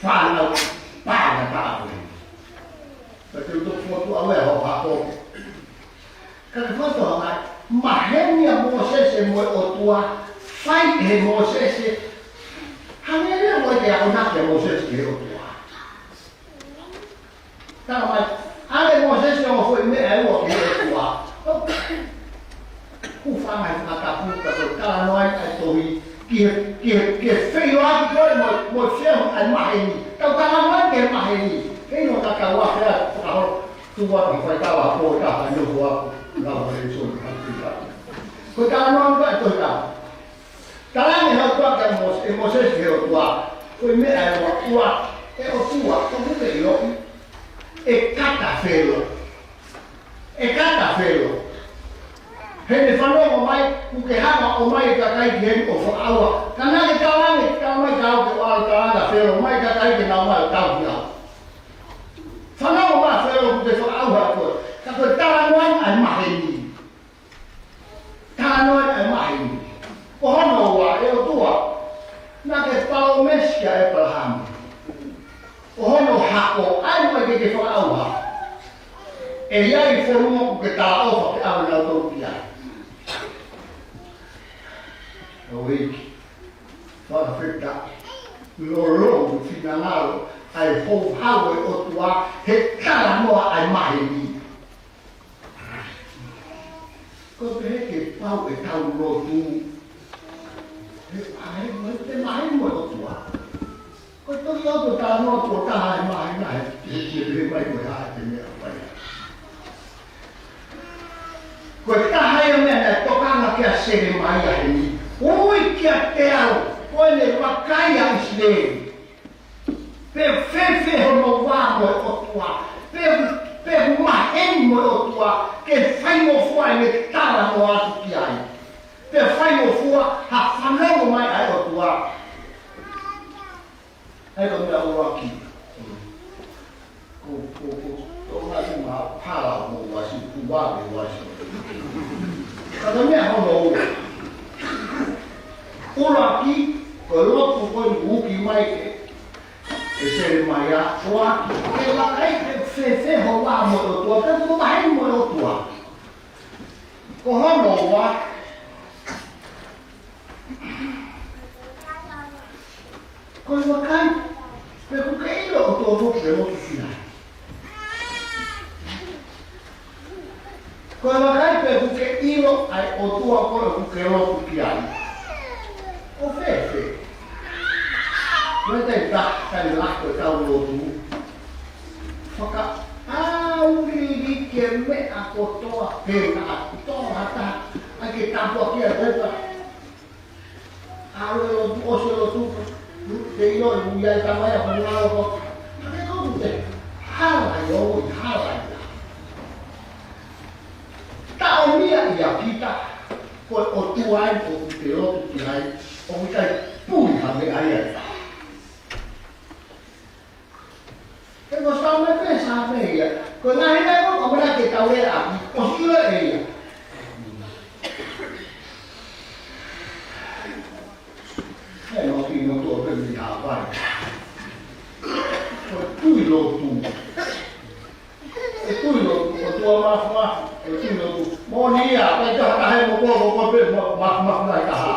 fānau pānga taʻapu. Ka te u toki fokotuʻu au ʻe hoʻo hako. Ka ke fakatokangaʻi, maheni ʻa Mōsese mo e ʻOtua, fai ʻe Mōsese, hangē leva mo e ke akonaki ʻa Mōsese ki he ʻOtua. Tala mai, ʻalu ʻa Mōsese ʻo Ko e meʻa ʻe ua ki he ʻOtua. Hūfanga he fakatapu ka ko e talanoa ʻa e tohi ki he, ki he, ki he feʻiloaki ko ē mo, mo e feohi ʻa e maheni. Tau talanoa ki he maheni. Kei no ka kau a fea fakaholo. Tuku atu ha faikava pō ʻe taha ʻi he ʻOtua. Lau ʻa e sō ni ka tika. Ko e talanoa ko ē ʻa e tohi tapu. Talaange ʻe he ʻOtua kia Mōs-, ʻe Mōsese ʻe he ʻOtua, ko e meʻa ʻe ua, ua, ʻe ʻOtua, ko hoʻo ʻiloʻi, ʻe kata Felo. ʻE kata Felo. He ne fanongo mai, kuo ke hanga ʻo ʻomai e kakai ki heni ʻo fakaʻauha. Ka naʻa ke talaange, talaange mai ka au ke ʻalu ʻo talaange kia Felo, ʻomai e kakai ke nau ō mai ʻo tauhi au. Fanongo mai Felo kuo ke fakaʻauha koe. Ka ko e talanoa ʻa e maheni. Talanoa ʻa e maheni. Ko hono ua, ʻe ʻOtua, naʻa ke palōmesi kia ʻĒpalahame. Ko hono hako, ʻai mai ke ke fakaʻauha. ʻE ʻi ai e fonua kuo ke talaʻofa ke ʻave nautolu ki ai. ʻOku ʻikai. Fakafetaʻi. Lolou finangalo, ʻa e houhau ʻo e ʻOtua, he talanoa ʻa e maheni. Ko e pehē ke pau ʻetau lotu. He, ʻa e, mo e te maheni mo e ʻOtua. Ko e toki ʻoku talanoa tuʻo taha e maheni he, he, he, he mai ko e hā e meʻa ʻoku fai. Ko e taha ia e meʻa naʻe tokanga ki ai ʻa Selemaia heni. Ui kiate au, ko ʻene vakai ʻa ʻIsileli. Pe fēfē hono vā mo e ʻOtua, pe, pe maheni mo e ʻOtua, ke faingofua ʻene talanoa atu ki ai. Pe faingofua ha fanongo mai ʻa e ʻOtua. ʻA ia ko e meʻa ʻuluaki. Ko, ko, ko, ko ngā tū mā pala mo wasi, ku wale wasi. Ka ko e meʻa hono ua. ʻUluaki, ko e lotu ko eni ʻoku ui mai ʻe ʻe Selemaia, ʻuluaki, ke vakai pe fēfē ho vā mo e ʻOtua, pe ko maheni mo e ʻOtua. Ko hono ua, ko e vakai, pe ʻoku ke ʻilo ʻa e ʻOtua ʻoku ke lotu ki ai. Ko e vakai pe ʻoku ke ʻilo ʻa e ʻOtua ko ē ʻoku ke lotu ki ai. ʻO fēfē. Ko e taimi taha, taimi lahi ko ʻetau lotu. Fakaʻauliliki e meʻa kotoa pē naʻa toʻo ha taha, ʻai ke tāpuakiʻi ʻa e pepa. ʻAlu e lotu, ʻosi e lotu, te ʻilo ʻe ui ai tamai a puna loto. Ka ke kau te, hala i o, hala i a. Taʻomia ia kita, ko e ʻOtua ē ʻoku te lotu ki ai, ʻoku ʻikai pui ha meʻa ia. He ko Sāme pē, Sāme ia. Ko e ngaahi meʻa ko ē, ʻamanaki ke tau lea ʻaki, ʻosi ʻilo ʻe ia. He no ki no to pe mi ha pai. Ko e tui lotu. E tui lotu, ʻOtua mafu mafu, e tui lotu. Moʻoni ia, ʻikai ke taha he mo ko, ko, ko pe ma, ma, ma, ma, taha.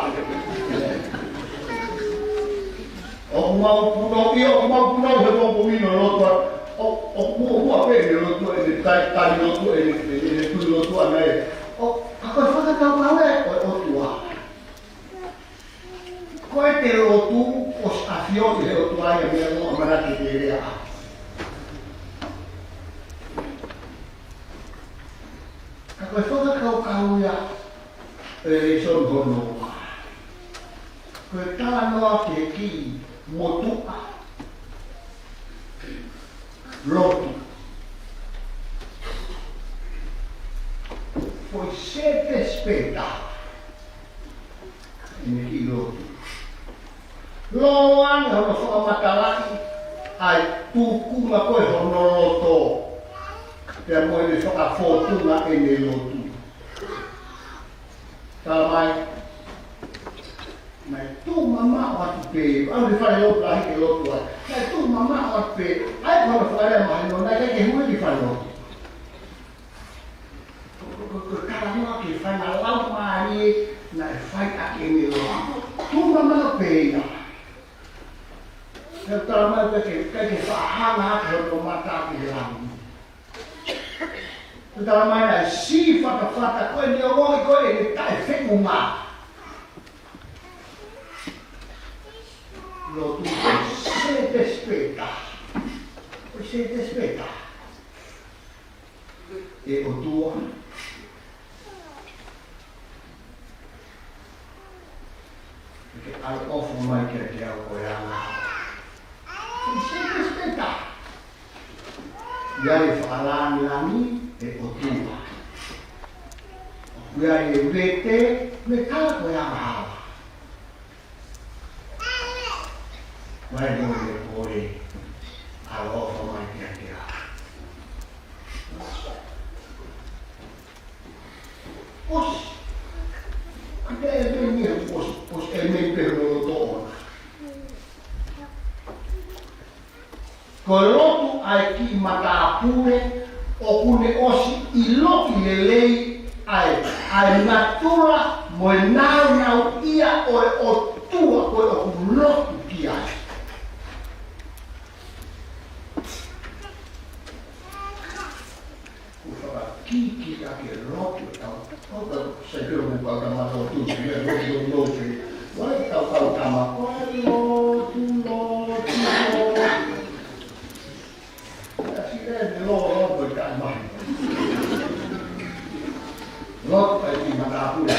ʻOku mau punou, ʻio, ʻoku mau punou he pongipongi ni ʻo lotu atu. ʻO, ʻo, ʻoku muʻomuʻa pē ʻene lotu, ʻene tai, tali lotu, ʻene, ʻene, ʻene tui lotu ʻana ē. ʻO, ka ko e fakakaukau ē, ko e ʻOtua. Ko e te lotu, ʻosi ʻafioʻi ʻe he ʻOtua ia e meʻa ʻoku ʻamanaki ke lea. Ka ko e fakakaukau ia, ʻe lēsoni hono ua. Ko e talanoa ki he kiʻi motuʻa lotu. Foʻi sētesi pē taha. ʻEne kiʻi lotu. Loloa ange hono fakamatalaʻi ʻa e tuʻunga ko ē hono loto. Pea mo ʻene fakafōtunga ʻene lotu. Tala mai, naʻe tuʻu mamaʻo atu pē, ʻalu ki fale lotu lahi ke lotu ai. Naʻe tuʻu mamaʻo atu pē, ʻa ia ko hono fakalea mahino, naʻe ʻikai ke hū ia ki fale lotu. Ko, ko, ko, ko e talanoa ki he faʻahinga laumālie naʻe fai ʻaki ʻene lotu. Tuʻu mamaʻo pē ia. Pea tala mai pē ke, ʻikai ke faʻa hanga hake hono mata ki he langi. Tala mai naʻe siʻi fatafata ko eni ʻo ʻi ko eni taʻefeʻunga. Lotu ko e sētesi pē taha. Ko e sētesi pē taha. ʻE ʻOtua, ke ke ʻaloʻofa mai kiate au ko e angahala. Ko e sētesi pē taha. ʻI ai e fakalāngilangi, ʻe ʻOtua. ʻOku ʻi ai e vete, mo e tala ko e angahala. Mai mo e kole, ʻaloʻofa mai kiate au. ʻOsi. Ka te e meni ia, ʻosi, ʻosi e meni pē hono loto ʻona. Ko e lotu ʻa e kiʻi matāpule ʻoku ne ʻosi ʻiloʻi lelei ʻa e, ʻa e natula mo e nāunauʻia ʻo e ʻOtua ko ē ʻoku lotu ki ai. Ko e fakakīkīʻaki e lotu ʻetau, ʻo ka sai pē ʻoku kau ka mato tu, ia lotu, lotu, lotu. Wai kau kau kama, ko e lotu, lotu, lotu. Ia si e ne lo, lo, ko e kai mai. Lotu ʻa e kiʻi matāpule.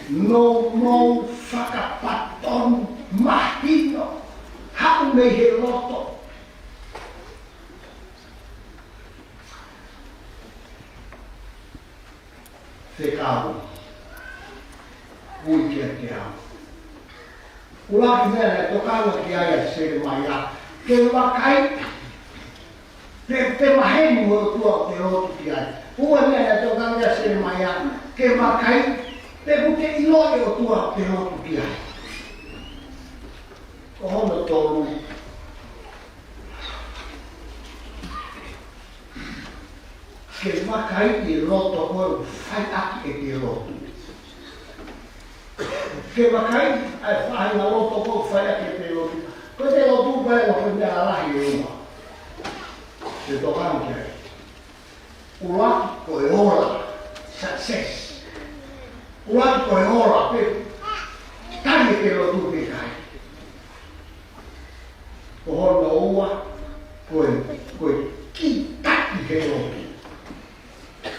No mo fakapatonu mahino. Haʻu mei he loto. Fekau. Ui kiate au. ʻUluaki meʻa naʻe tokanga ki ai ʻa Selemaia. Ke vakai. Pe, pe maheni mo e ʻOtua ʻoku te lotu ki ai. Ua meʻa naʻe tokanga ki ai ʻa Selemaia. Ke vakai. Pe ʻoku te ʻiloʻi e ʻOtua ʻoku te lotu ki ai. Ko hono tolu. Ke vakai e loto ko ē ʻoku fai ʻaki ʻete lotu. Ke vakai ʻa e faʻahinga loto ko ē ʻoku fai ʻaki ʻete lotu. Ko ʻete lotu ko ē ʻoku fai meʻa lalahi ʻe ua. Ke tokanga ki ai. ʻUluaki ko e ola, success. ʻUluaki ko e ola, pe tali ʻete lotu pe ʻikai. Ko hono ua, ko e, ko e kītaki he lotu.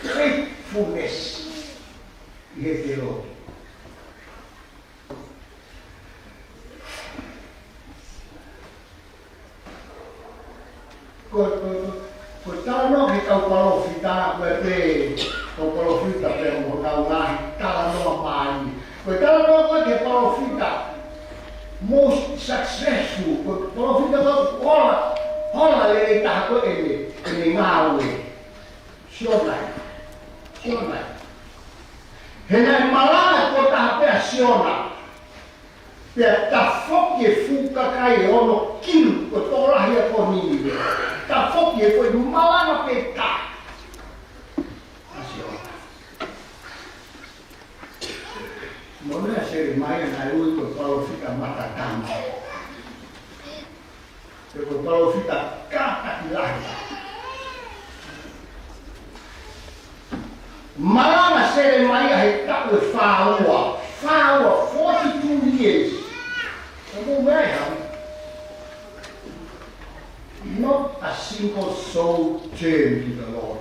Faithfulness ʻi heʻete lotu. Ko, ko, ko, ko e talanoa ki he kau palōfita, ko e pē, kau palōfita pē mo e kau ngaahi talanoa mai. Ko e talanoa ko ē ki he palōfita most successful, ko e palōfita ko ē ʻoku ola, ola lelei taha ko ē ʻene, ʻene ngāue. Siona. Siona. He naʻe malanga ko ē taha pē ʻa Siona. Pea tafoki e fuʻu kakai ʻe ono kilu, ko e tokolahi ia ko Ninive. Tafoki he foʻi malanga pē taha ʻa Siona. Mo e meʻa Selemaia naʻe ui ko e palōfita matatama. Pea ko e palōfita kātaki lahi. Malanga Selemaia he taʻu ʻe fā ua, fā ua, forty-two years. Ka mou meʻa ai hau. Not a single soul turned to the Lord.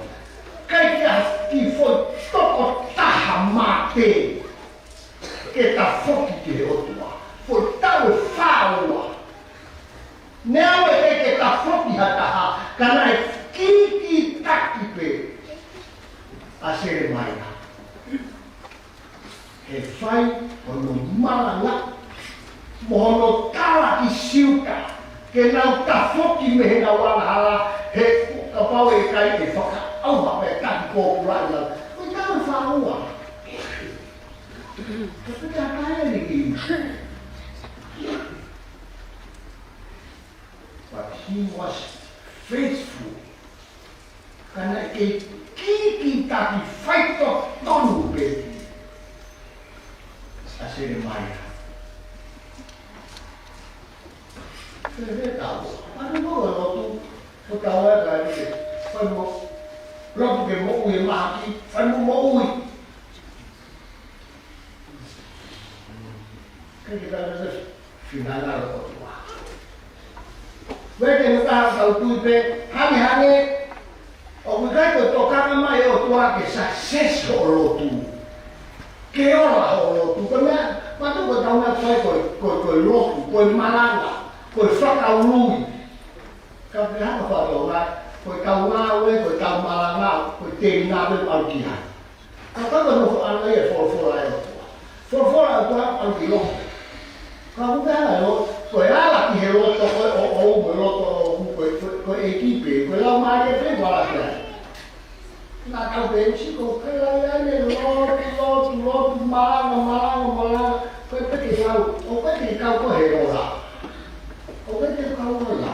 ʻIkai ke ʻi ai ha kiʻi foʻi tokotaha mate ke tafoki ki he ʻOtua. Foʻi taʻu ʻe fā ua. Neongo ʻikai ke tafoki ha taha, ka naʻe kīkītaki pē ʻa Selemaia. He fai hono malanga, mo hono tala ki Siuta, ke nau tafoki mei heʻenau angahala, he kapau ʻe ʻikai ʻe fakaʻauha pē taki pōpula ʻi nau. Ko e taʻu ʻe fā ua. Ka pita kai ni ki. But he was faithful. Ka naʻe kei kīkītaki faitotonu pē ʻa Selemaia. Fēfē tau? Anu mo e lotu, ko tau ʻa e kai ke, fai mo. Lotu ke moʻui e mahaki, fai mo moʻui. Ke ke tala te finangalo ʻOtua. Weke no taha tau tui pē, hangehangē, ʻoku ʻikai ko e tokanga mai ʻOtua ke success hoʻo lotu. Ke ola hoʻo lotu. Ko e meʻa, mātuʻa ko e tau meʻa ko e, ko e, ko e, ko e lotu, ko e malanga, ko e fakaului. Ka ke hanga fatonga, ko e tau ngāue, ko e tau malanga, ko e tēnā pē ʻalu ki ai. Ka ka ko e nofo ʻana ia e folofola ʻa e ʻOtua. Folofola ʻa e ʻOtua ʻalu ki loto. Ka ʻoku ke hanga ʻo, ko e ala ki he loto, ko e ʻoʻou mo e loto ʻoʻou, ko e, ko e, ko e ʻEiki pē, ko e Laumālie pē, ʻoku ala ki ai. Naʻa tau pē ʻi Siko, ke lai ai e lotu, lotu, lotu, malanga, malanga, malanga, ko e peke lau, ʻoku ʻikai ke kau ko e ola. ʻOku ʻikai ke kau ko e ola.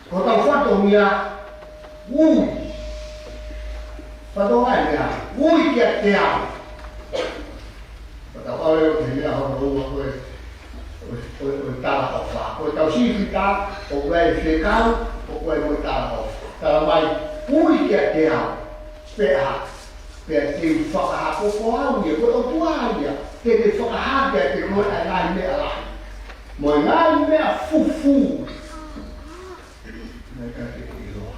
Ko hotau fatongia, ui. Fatongia ia, ui kiate au. Ko hotau ʻalu ʻo he meʻa hono ua ko e, ko e, ko e, ko e talaʻofa. Ko hotau sīpinga, ʻoku ʻi ai e fekau, ʻoku ʻi ai mo e talaʻofa. Tala mai, ui kiate au. Pea, pea te u fakahā, ko au ia, ko e ʻOtua ia. Te u fakahā kiate koe ʻa e ngaahi meʻa lahi. Mo e ngaahi meʻa fufū. Naʻe ʻikai te ke ʻiloa.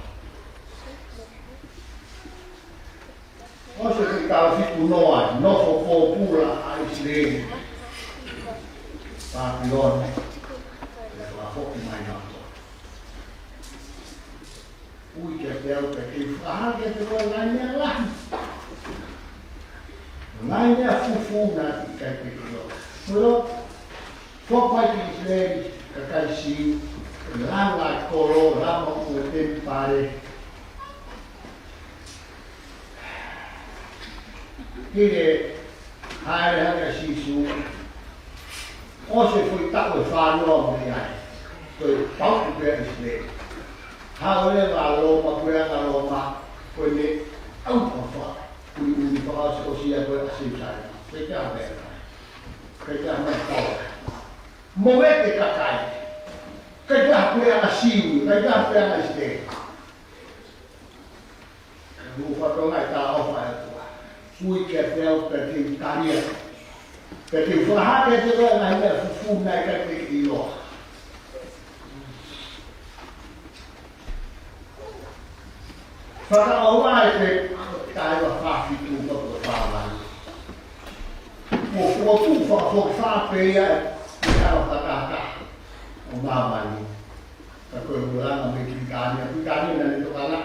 ʻOsi e taʻu fitu noa, nofo pōpula ʻa ʻIsileli. Pāpilone. Pea fakafoki mai nautolu. Ui kiate au pea te u fakahā kiate koe ngaahi meʻa lahi. Ngaahi meʻa fufū naʻe ʻikai te ke ʻiloa. Molo, foki mai ki ʻIsileli, kakai Siu, langa e kolo, langa mo e temipale. Ki he hāʻele hake ʻa Sīsū, ʻosi e foʻi taʻu ʻe fānoa mei ai. Ko e pauʻu pē ʻa ʻIsileli. Haʻu leva ʻa Loma, puleʻanga Loma, ko ʻene ʻauha fakaʻuliʻuli fakaʻosiʻosi ia ko e ʻa Selusalema. Ko e taha pē ʻa e kai. Ko e taha mai tau. Mo e te kakai. Ko e taha puleʻanga Siu, ko e taha puleʻanga ʻIsileli. Mo fatongia e talaʻofa ʻa e ʻOtua. Ui kiate au pea te u tali atu. Pea te u fakahā kiate koe ngaahi meʻa fufū naʻe ʻikai te ke ʻiloa. Fakaʻoua e pe tae wa fā fitu ko ko fā valu. Mo fokotuʻu fakafokifā pē ia e, e ala fakatahataha ʻo māmani. Ka ko e ʻulungaanga mei Pilitānia, Pilitānia naʻa ne tokanga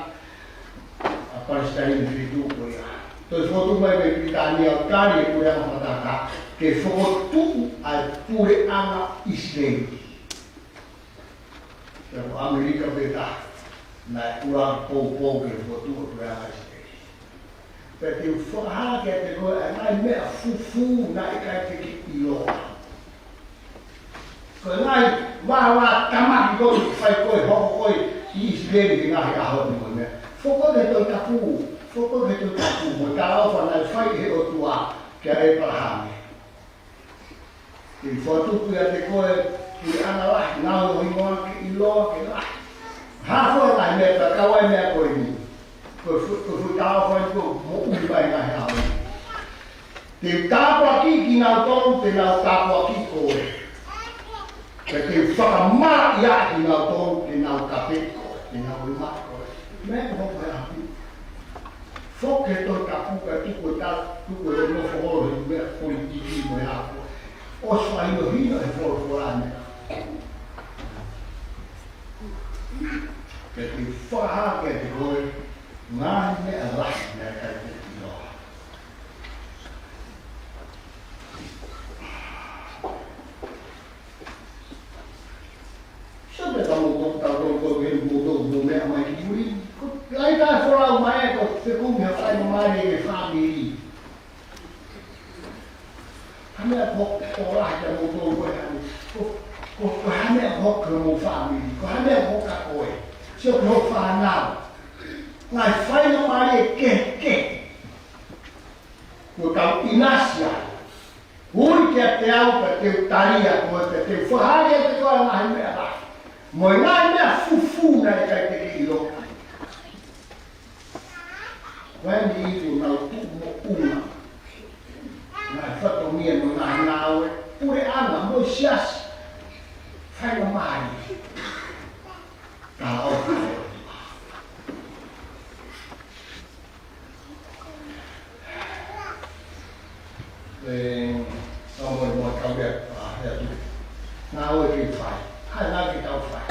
ʻa Palesitaine feituʻu ko ia. Toe fokotuʻu mai mei Pilitānia ʻo tali e puleʻanga fakatahataha ke fokotuʻu ʻa e puleʻanga ʻIsileli. Pea ko ʻAmelika pē taha naʻe ʻuluaki poupou ke fokotuʻu e puleʻanga ʻIsileli. Pea te u fakahā kiate koe ʻa e ngaahi meʻa fufū naʻe ʻikai te ke ʻiloa. Ko e ngaahi vāvātamaki ko ē ʻoku fai ko ē, hoko ko ē ʻi ʻIsileli he ngaahi ʻaho ni mo e meʻa. Foki ki he Tohi Tapu, foki ki he Tohi Tapu, mo e talaʻofa naʻe fai ʻe he ʻOtua kia ʻĒpalahame. Te u fokotuʻu atu kiate koe, puleʻanga lahi, ngāue ʻo hingoa ke ʻiloa ke lahi. Hā fua e ngaahi meʻa pea kau ai e meʻa ko eni. Ko e fu-, ko e fuʻu talaʻofa eni ʻoku moʻui mai he ngaahi ʻaho ni. Te u tāpuakiʻi kinautolu te nau tāpuakiʻi koe. Pea te u fakamalaʻiaʻi kinautolu te nau kapeʻi koe, te nau ʻiloʻi koe. Meʻa ko hoku he ʻapi. Foki ki he Tohi Tapu kae tuku e ta-, tuku e nofo holo he meʻa politiki mo e hā fua. ʻOsi fakahinohino he folofola e meʻa. Pea te u fakahā kiate koe ngaahi meʻa lahi naʻe ʻikai te ke ʻiloa. Sio pē ka mou toki tau tau tau he mou tau mou meʻa mai ki mui. Ko e lahi taha e folau mai ko e fekumi ha faingamālie ki he fāmili. Hā e meʻa ko, ko lahi kia mou tau ko e hā e meʻa. Ko, ko, ko e hā e meʻa ko ki homou fāmili. Ko e hā e meʻa ko kia koe. Sio ki hoʻo fānau. Ngaahi faingamālie kehekehe. Ko e kau ʻinasi ai. Ui kiate au pea te u tali atu koe pea te u fakahā kiate koe ʻa e ngaahi meʻa lahi. Mo e ngaahi meʻa fufū naʻe ʻikai te ke ʻilo. Wani i ku nau tuʻu mo ʻunga. Ngaahi fatongia mo e ngaahi ngāue. Puleʻanga mo e siasi. Fai mo mai. Ka o ka o. E, ka mo e mo ka mea, a, he atu. Ngāue ke fai. Hai ngā ke tau fai.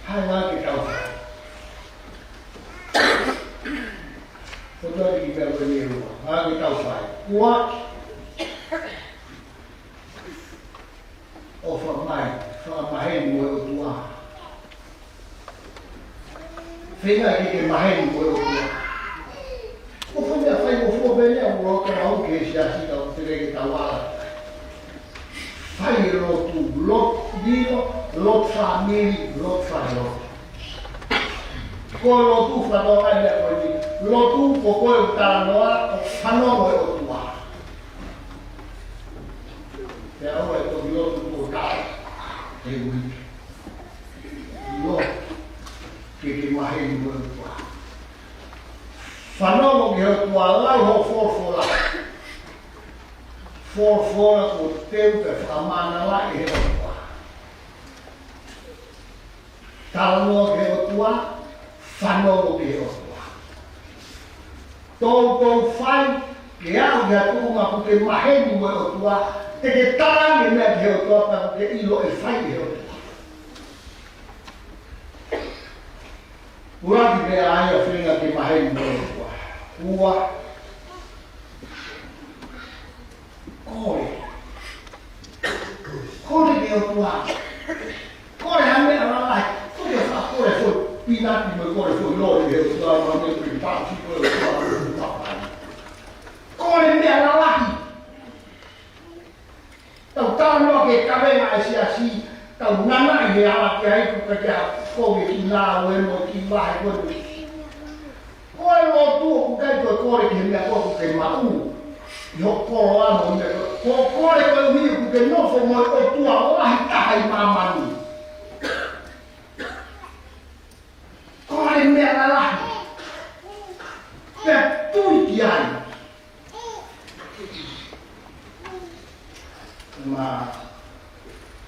Hai ngā ke tau fai. Ko tō ki mea ko ni e ua. Ngā ke tau fai. Ua. ʻOfa mai, fakamaheni mo e ʻOtua. Feinga ke ke maheni mo e ʻOtua. Ko fai mea fai mo fua pene a mo ka mau ke siasi ka te ke tau ala. Fai e lotu, lotu, lilo, lotu fāmili, lotu fai lotu. Ko e lotu fatongia ia ko eni. Lotu ko ko e talanoa, ʻo fanongo e ʻOtua. Pea ʻoua ʻe toki lotu kuo tau. He uike. Lotu. Ke ke maheni mo e ʻOtua. Fanongo ki he ʻOtua, lau hoʻo folofola. Folofola kuo teu pea fakamānava ʻe he ʻOtua. Talanoa ki he ʻOtua, fanongo ki he ʻOtua. Toutou fai, ke aʻu ki ha tuʻunga ʻoku ke maheni mo e ʻOtua, te ke tala ange meʻa ki he ʻOtua, pea ʻoku ke ʻilo ʻe fai ʻe he ʻOtua. ʻUluaki meʻa ia feinga ke maheni mo e ʻOtua. Ua, kole. Kole ki he ʻOtua. Kole ha meʻa lalahi. Ko e faʻa kole foʻi pinati mo e kole foʻi loli ki he ʻOtua, mo e meʻa ko e pāsi ko e ʻOtua, mo e pāpai. Kole meʻa lalahi. Tau talanoa ki he kavenga ʻa e siasi, tau nanaʻi he ala ki ai, ʻoku ʻikai ke ha kovi ki nā ue mo ki vahe ko eni. Ko e lotu ʻoku ʻikai ko e kole ki he meʻa ko ē ʻoku ke maʻu ʻi hoʻo koloa mo e meʻa ko ē. Ko e kole koeʻuhi ʻoku ke nofo mo e ʻOtua lahi taha ʻi māmani. Kole meʻa lalahi. Pea tui ki ai. Ma,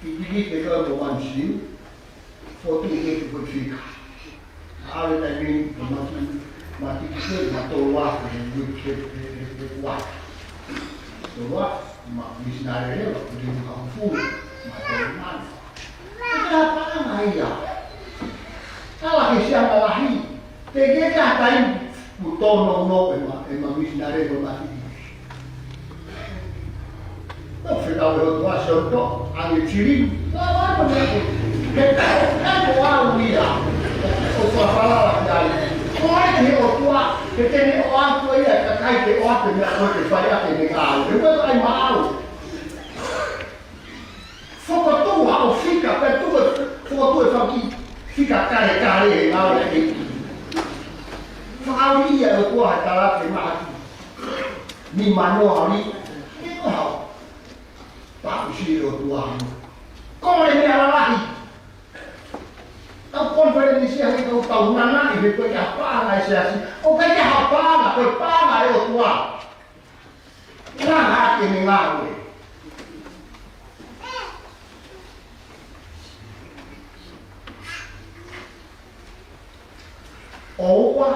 ki, ki, ki te kau mo one sin, fotu ke tu ko fika. ʻAve taimi ni, ma tu, ma tiki ke, ma tolu afe, he, he, he, he, he kuata. Tolu afe, ma misinale leva, kuo teuteu hongofulu, ma tolu mano. ʻE ka paʻanga ia. Tala ke siana lahi. Te ke ka taimi kuo tōnounou ʻema, ʻema misinale ko e mati. Tau fekau e ʻOtua ʻo sio to, ange tiri. Ka ʻai ko e meʻa ko ē. Ke ka, ka ko au ia. ʻOku ou falala ki ai. Ko e ʻai ki he ʻOtua, ke te ne ʻoatu ia, ka ʻikai ke ʻoatu e meʻa ko ē ke fai ʻaki ʻene ngāue. He ko e ʻai maʻau. Fokotuʻu haʻo fika, pea tuku, fokotuʻu e fanga kiʻi fika kalekale he ngāue ʻa e ʻEiki. Fakaʻuli ia e ʻOtua he tala ke mahaki. Ni manoa ʻuli, ni ko hao. Pea ʻosi e ʻOtua. Kole meʻa lalahi. Tau konifelenisi ʻa e kau tau nanaʻi he ko e ʻikai ha paʻanga ʻa e siasi. ʻOku ʻikai ha paʻanga, ko e paʻanga ʻa e ʻOtua. Langa ake ʻene ngāue. ʻOua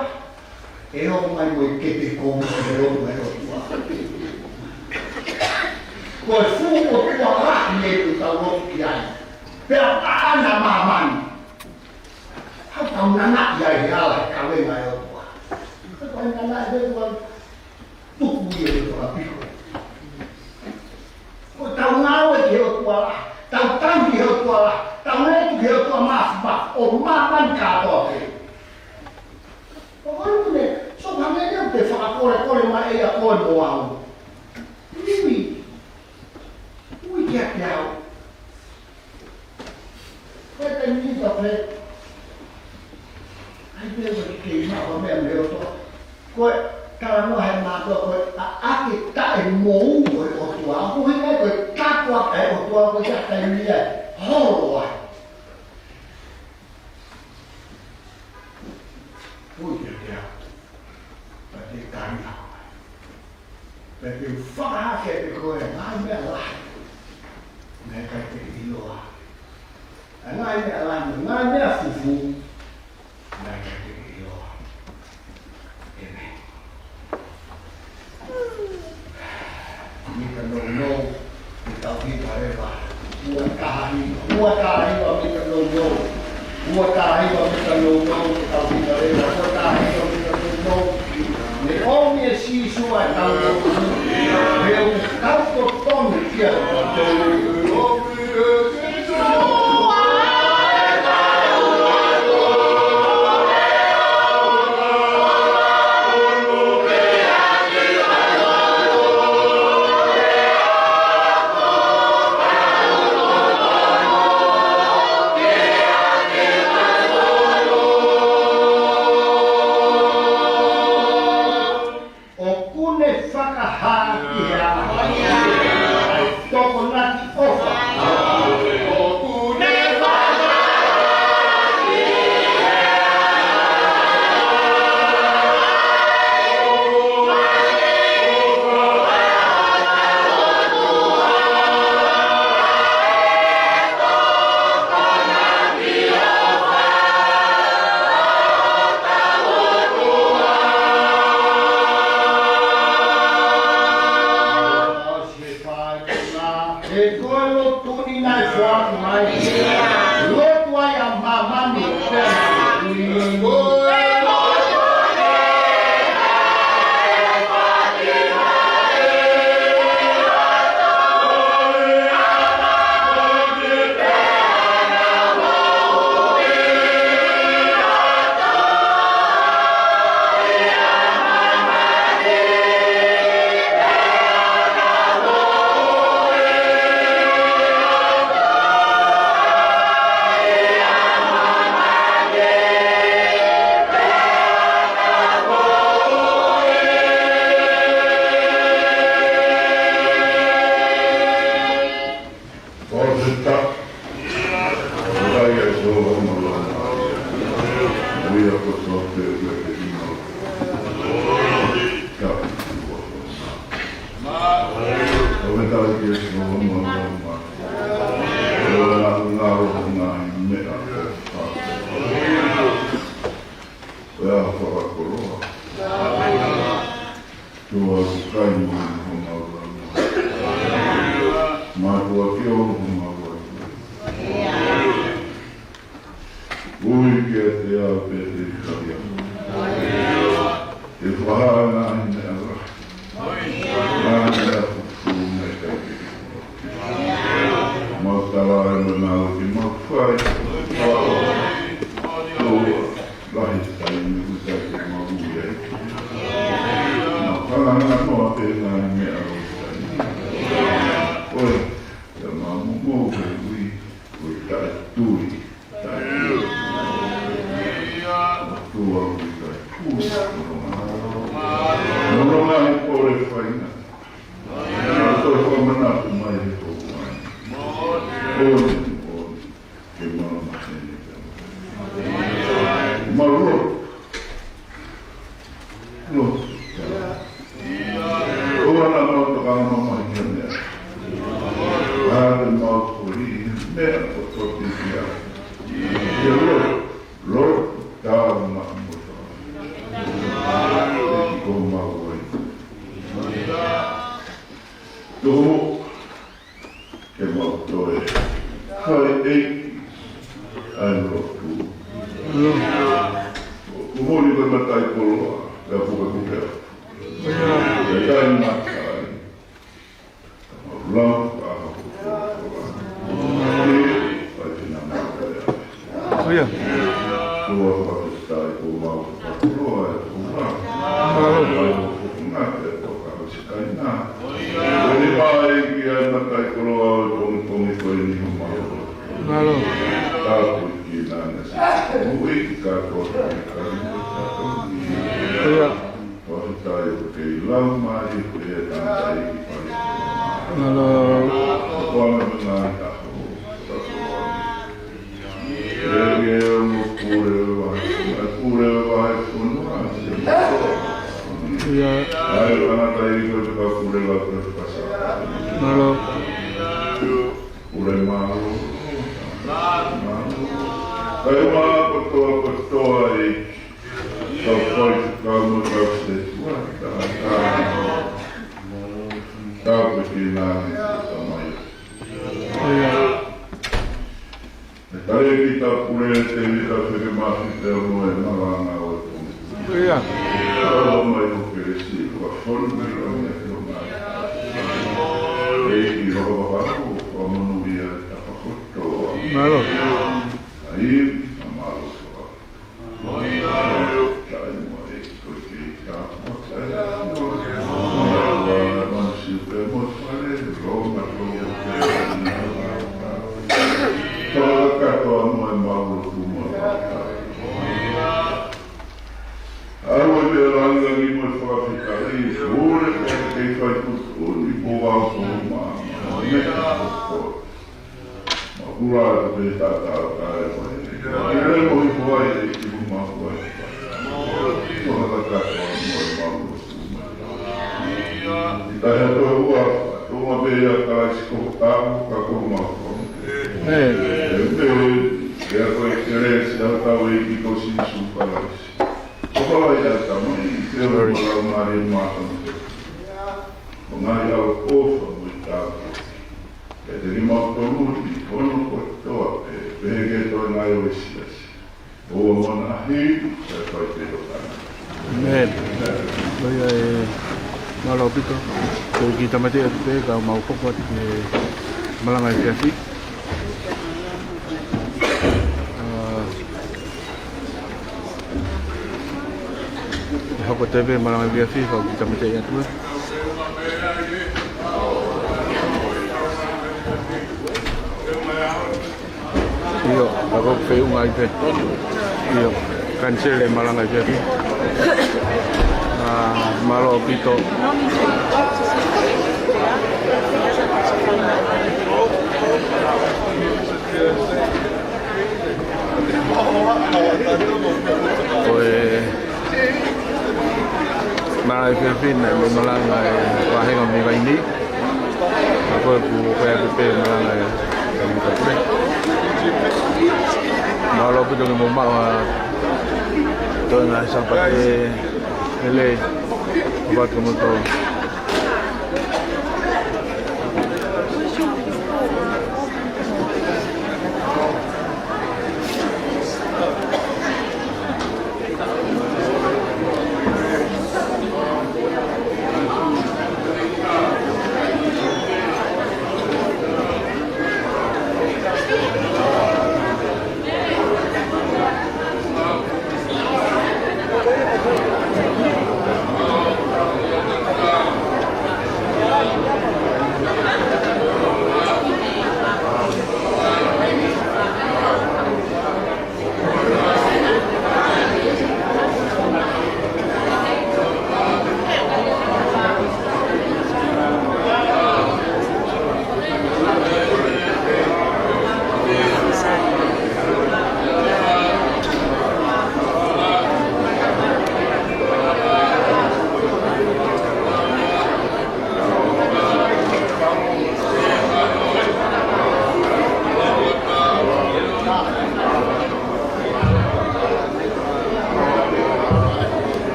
ʻe ō mai mo e kete kovi ki he lotu ʻa e ʻOtua. Ko e fuʻu ʻOtua lahi ʻoku tau lotu ki ai. Pea paʻanga māmani. Haʻu tau nanaʻi ai he ala e kavenga ʻa e ʻOtua. Haʻu tau nanaʻi he ʻOtua. Tuku ia ʻe he fakapiko. Ko ʻetau ngāue ki he ʻOtua lahi, tau tauhi he ʻOtua lahi, tau lotu ki he ʻOtua mafimafi, ʻo māmani kātoa pē. ʻO koe mune, so hangē ia te fakakolekole mai ʻe ia koe mo au. Ui, ui kiate au. Ko e taimi ni ka pē, ʻai pē ʻo kei maʻu ha meʻa mei he ʻOtua. Ko e talanoa he mātuʻa ko e ʻa, ʻa e taʻe moʻui ʻo e ʻOtua. ʻOku ʻuhinga ko e tāpuaki ʻa e ʻOtua ko e taʻe taimi ia holo ai. Ui, ia, ia. Te u fakahā kiate koe ʻa e ngaahi meʻa lahi naʻe ʻikai te ke ʻiloa. ʻA e ngaahi meʻa lahi, ngaahi meʻa fufū naʻe ʻikai te ke ʻiloa. ʻĒmeni. Mita nounou, mita hiva leva. Ua taha hiva, ua taha hiva mita nounou. Ua taha hiva mita nounou, mita hiva leva. Ua taha hiva mita nounou. Ne ʻomi ʻe Sīsū ʻa e tautolu. He ʻoku tau totonu kiate kitautolu. ʻOku ne fakahā ki he ʻaho ʻa e tokonaki ʻofa. He ko e lotu ni naʻe foaki mai. Lotu ai ʻa māmani. Fakafetaʻi. Fakafetaʻi ʻa e Sihova ʻi he malanga. Ui ʻa e kosipeli ʻa e ʻEiki. Ka. Fakafetaʻi ki he Sihova ʻi he malanga. Ko e ngaahi ngāue ʻa e ngaahi meʻa ʻofa. Ko e ʻaho fakakoloa. Tuʻa ʻoku kai mo homau lama. Mātuʻa ke ʻoua homau lama. Ui kiate au pea te u tali au. Te u fakahā ʻa e ngaahi meʻa lahi. Ngaahi meʻa fufū naʻe ʻikai te ke ʻiloa. Mau tala ʻe mau nau ke mau fai. Tuʻa. Lahi taimi ʻoku ʻikai ke mau ui ai. Mau hangahanga noa pē ngaahi meʻa ʻoku ʻikai. ʻOi, ia mau momou he ui, ʻoku ʻikai tui, ʻikai tui. Tuʻa ʻoku ʻikai tui, ʻoku ʻikai. Mo e ngaahi pole faingataʻa. Mau toe fakamanatu mai he pō ko eni. ʻOi, ʻoi. Ke mau maheni pē. Mau lotu. Lotu. ʻOua naʻa mau tokanga mamahi ki ha meʻa. ʻA e mau kole meʻa ko toti kia. Ke lotu. Lotu. Tau na mo tau. ʻEiki ko mau ai. Tō. Ke mau toe fai ʻEiki ʻa e lotu. ʻOku mole ko e mataʻikoloa, pea pukepuke. Pea kai matai. Ka mau lau ka ha ko ko. Fai pina matai. ʻIo. Tuʻa fakafetaʻi ko mau fakakoloa e ko mau. Mālō. Fai ko ngate ko ka sikaina. Ko ni mai ki ai mataʻikoloa ʻo e pongipongi ko eni homau. Mālō. Ka ko ki nane sa. Mui ka ko ka ka. ʻIo. Fakafetaʻi ʻoku kei lau mai pē tangataʻeiki pale. Mālō. Ko ana mena ka ho. Ke ke mo pule wa, mo pule wa e fonua. ʻIo. ʻAi, ʻo tangata ʻi ko e kau pule lau ko e pasa. Mālō. Pule mālō. Mālō. Kae ʻumaʻā kotoa kotoa ʻi he kau faifekau mo e kau setuata. Tāpuekina ʻa e Tamai. ʻIo. ʻE Talēkita Pule Tēvita Fekemafi pea mo e malanga ʻo e pongipongi. ʻIo. Aloha mai ʻo kelesi, ʻo fonu mai ʻa e ʻAfiona. ʻEiki, ʻofa pea mo e fakamonūʻia ʻa e tapa kotoa. Mālō. ʻAi, mālō. Makula atu pē tātā kae mai. Kele mo i kuai e ki mo makua. Ko haka katoa mo e mau o suma. I tahi a koe ua, tō ma pē ia Kalaisi ko tāu ka ko makua. ʻĒmeni. E pē, e a koe kele si au tau e ki ko Sīsū Kalaisi. Ko kala ia Tamai, ke o malau mare mātana. Ko ngai au kofa mo i tāu. E te ni mau tonu ni, kono kotoa, e pehē ke toe ngai o e siasi. ʻO mona ahi, e fai te o tana. ʻĒmeni. Ko ia e mālō ʻaupito. Ko e kiʻi tāmateʻi atu pē, ka mau hoko atu ki he malanga efiafi. ʻA, ʻe hoko atu pē malanga efiafi, ka kiʻi tāmateʻi atu ē. ʻIo, ka ko e feʻunga ai pē. ʻIo, kaniseli e malanga efiafi. ʻA, mālō ʻaupito. Ko e malanga efiafi naʻe malanga e vāhenga mei Vaini. Ko e ku, ko e aku pē malanga e, e mika pule. Mālō ʻaupito ke mou maʻu ʻa e toenga Sāpate lelei. Vatu mo to.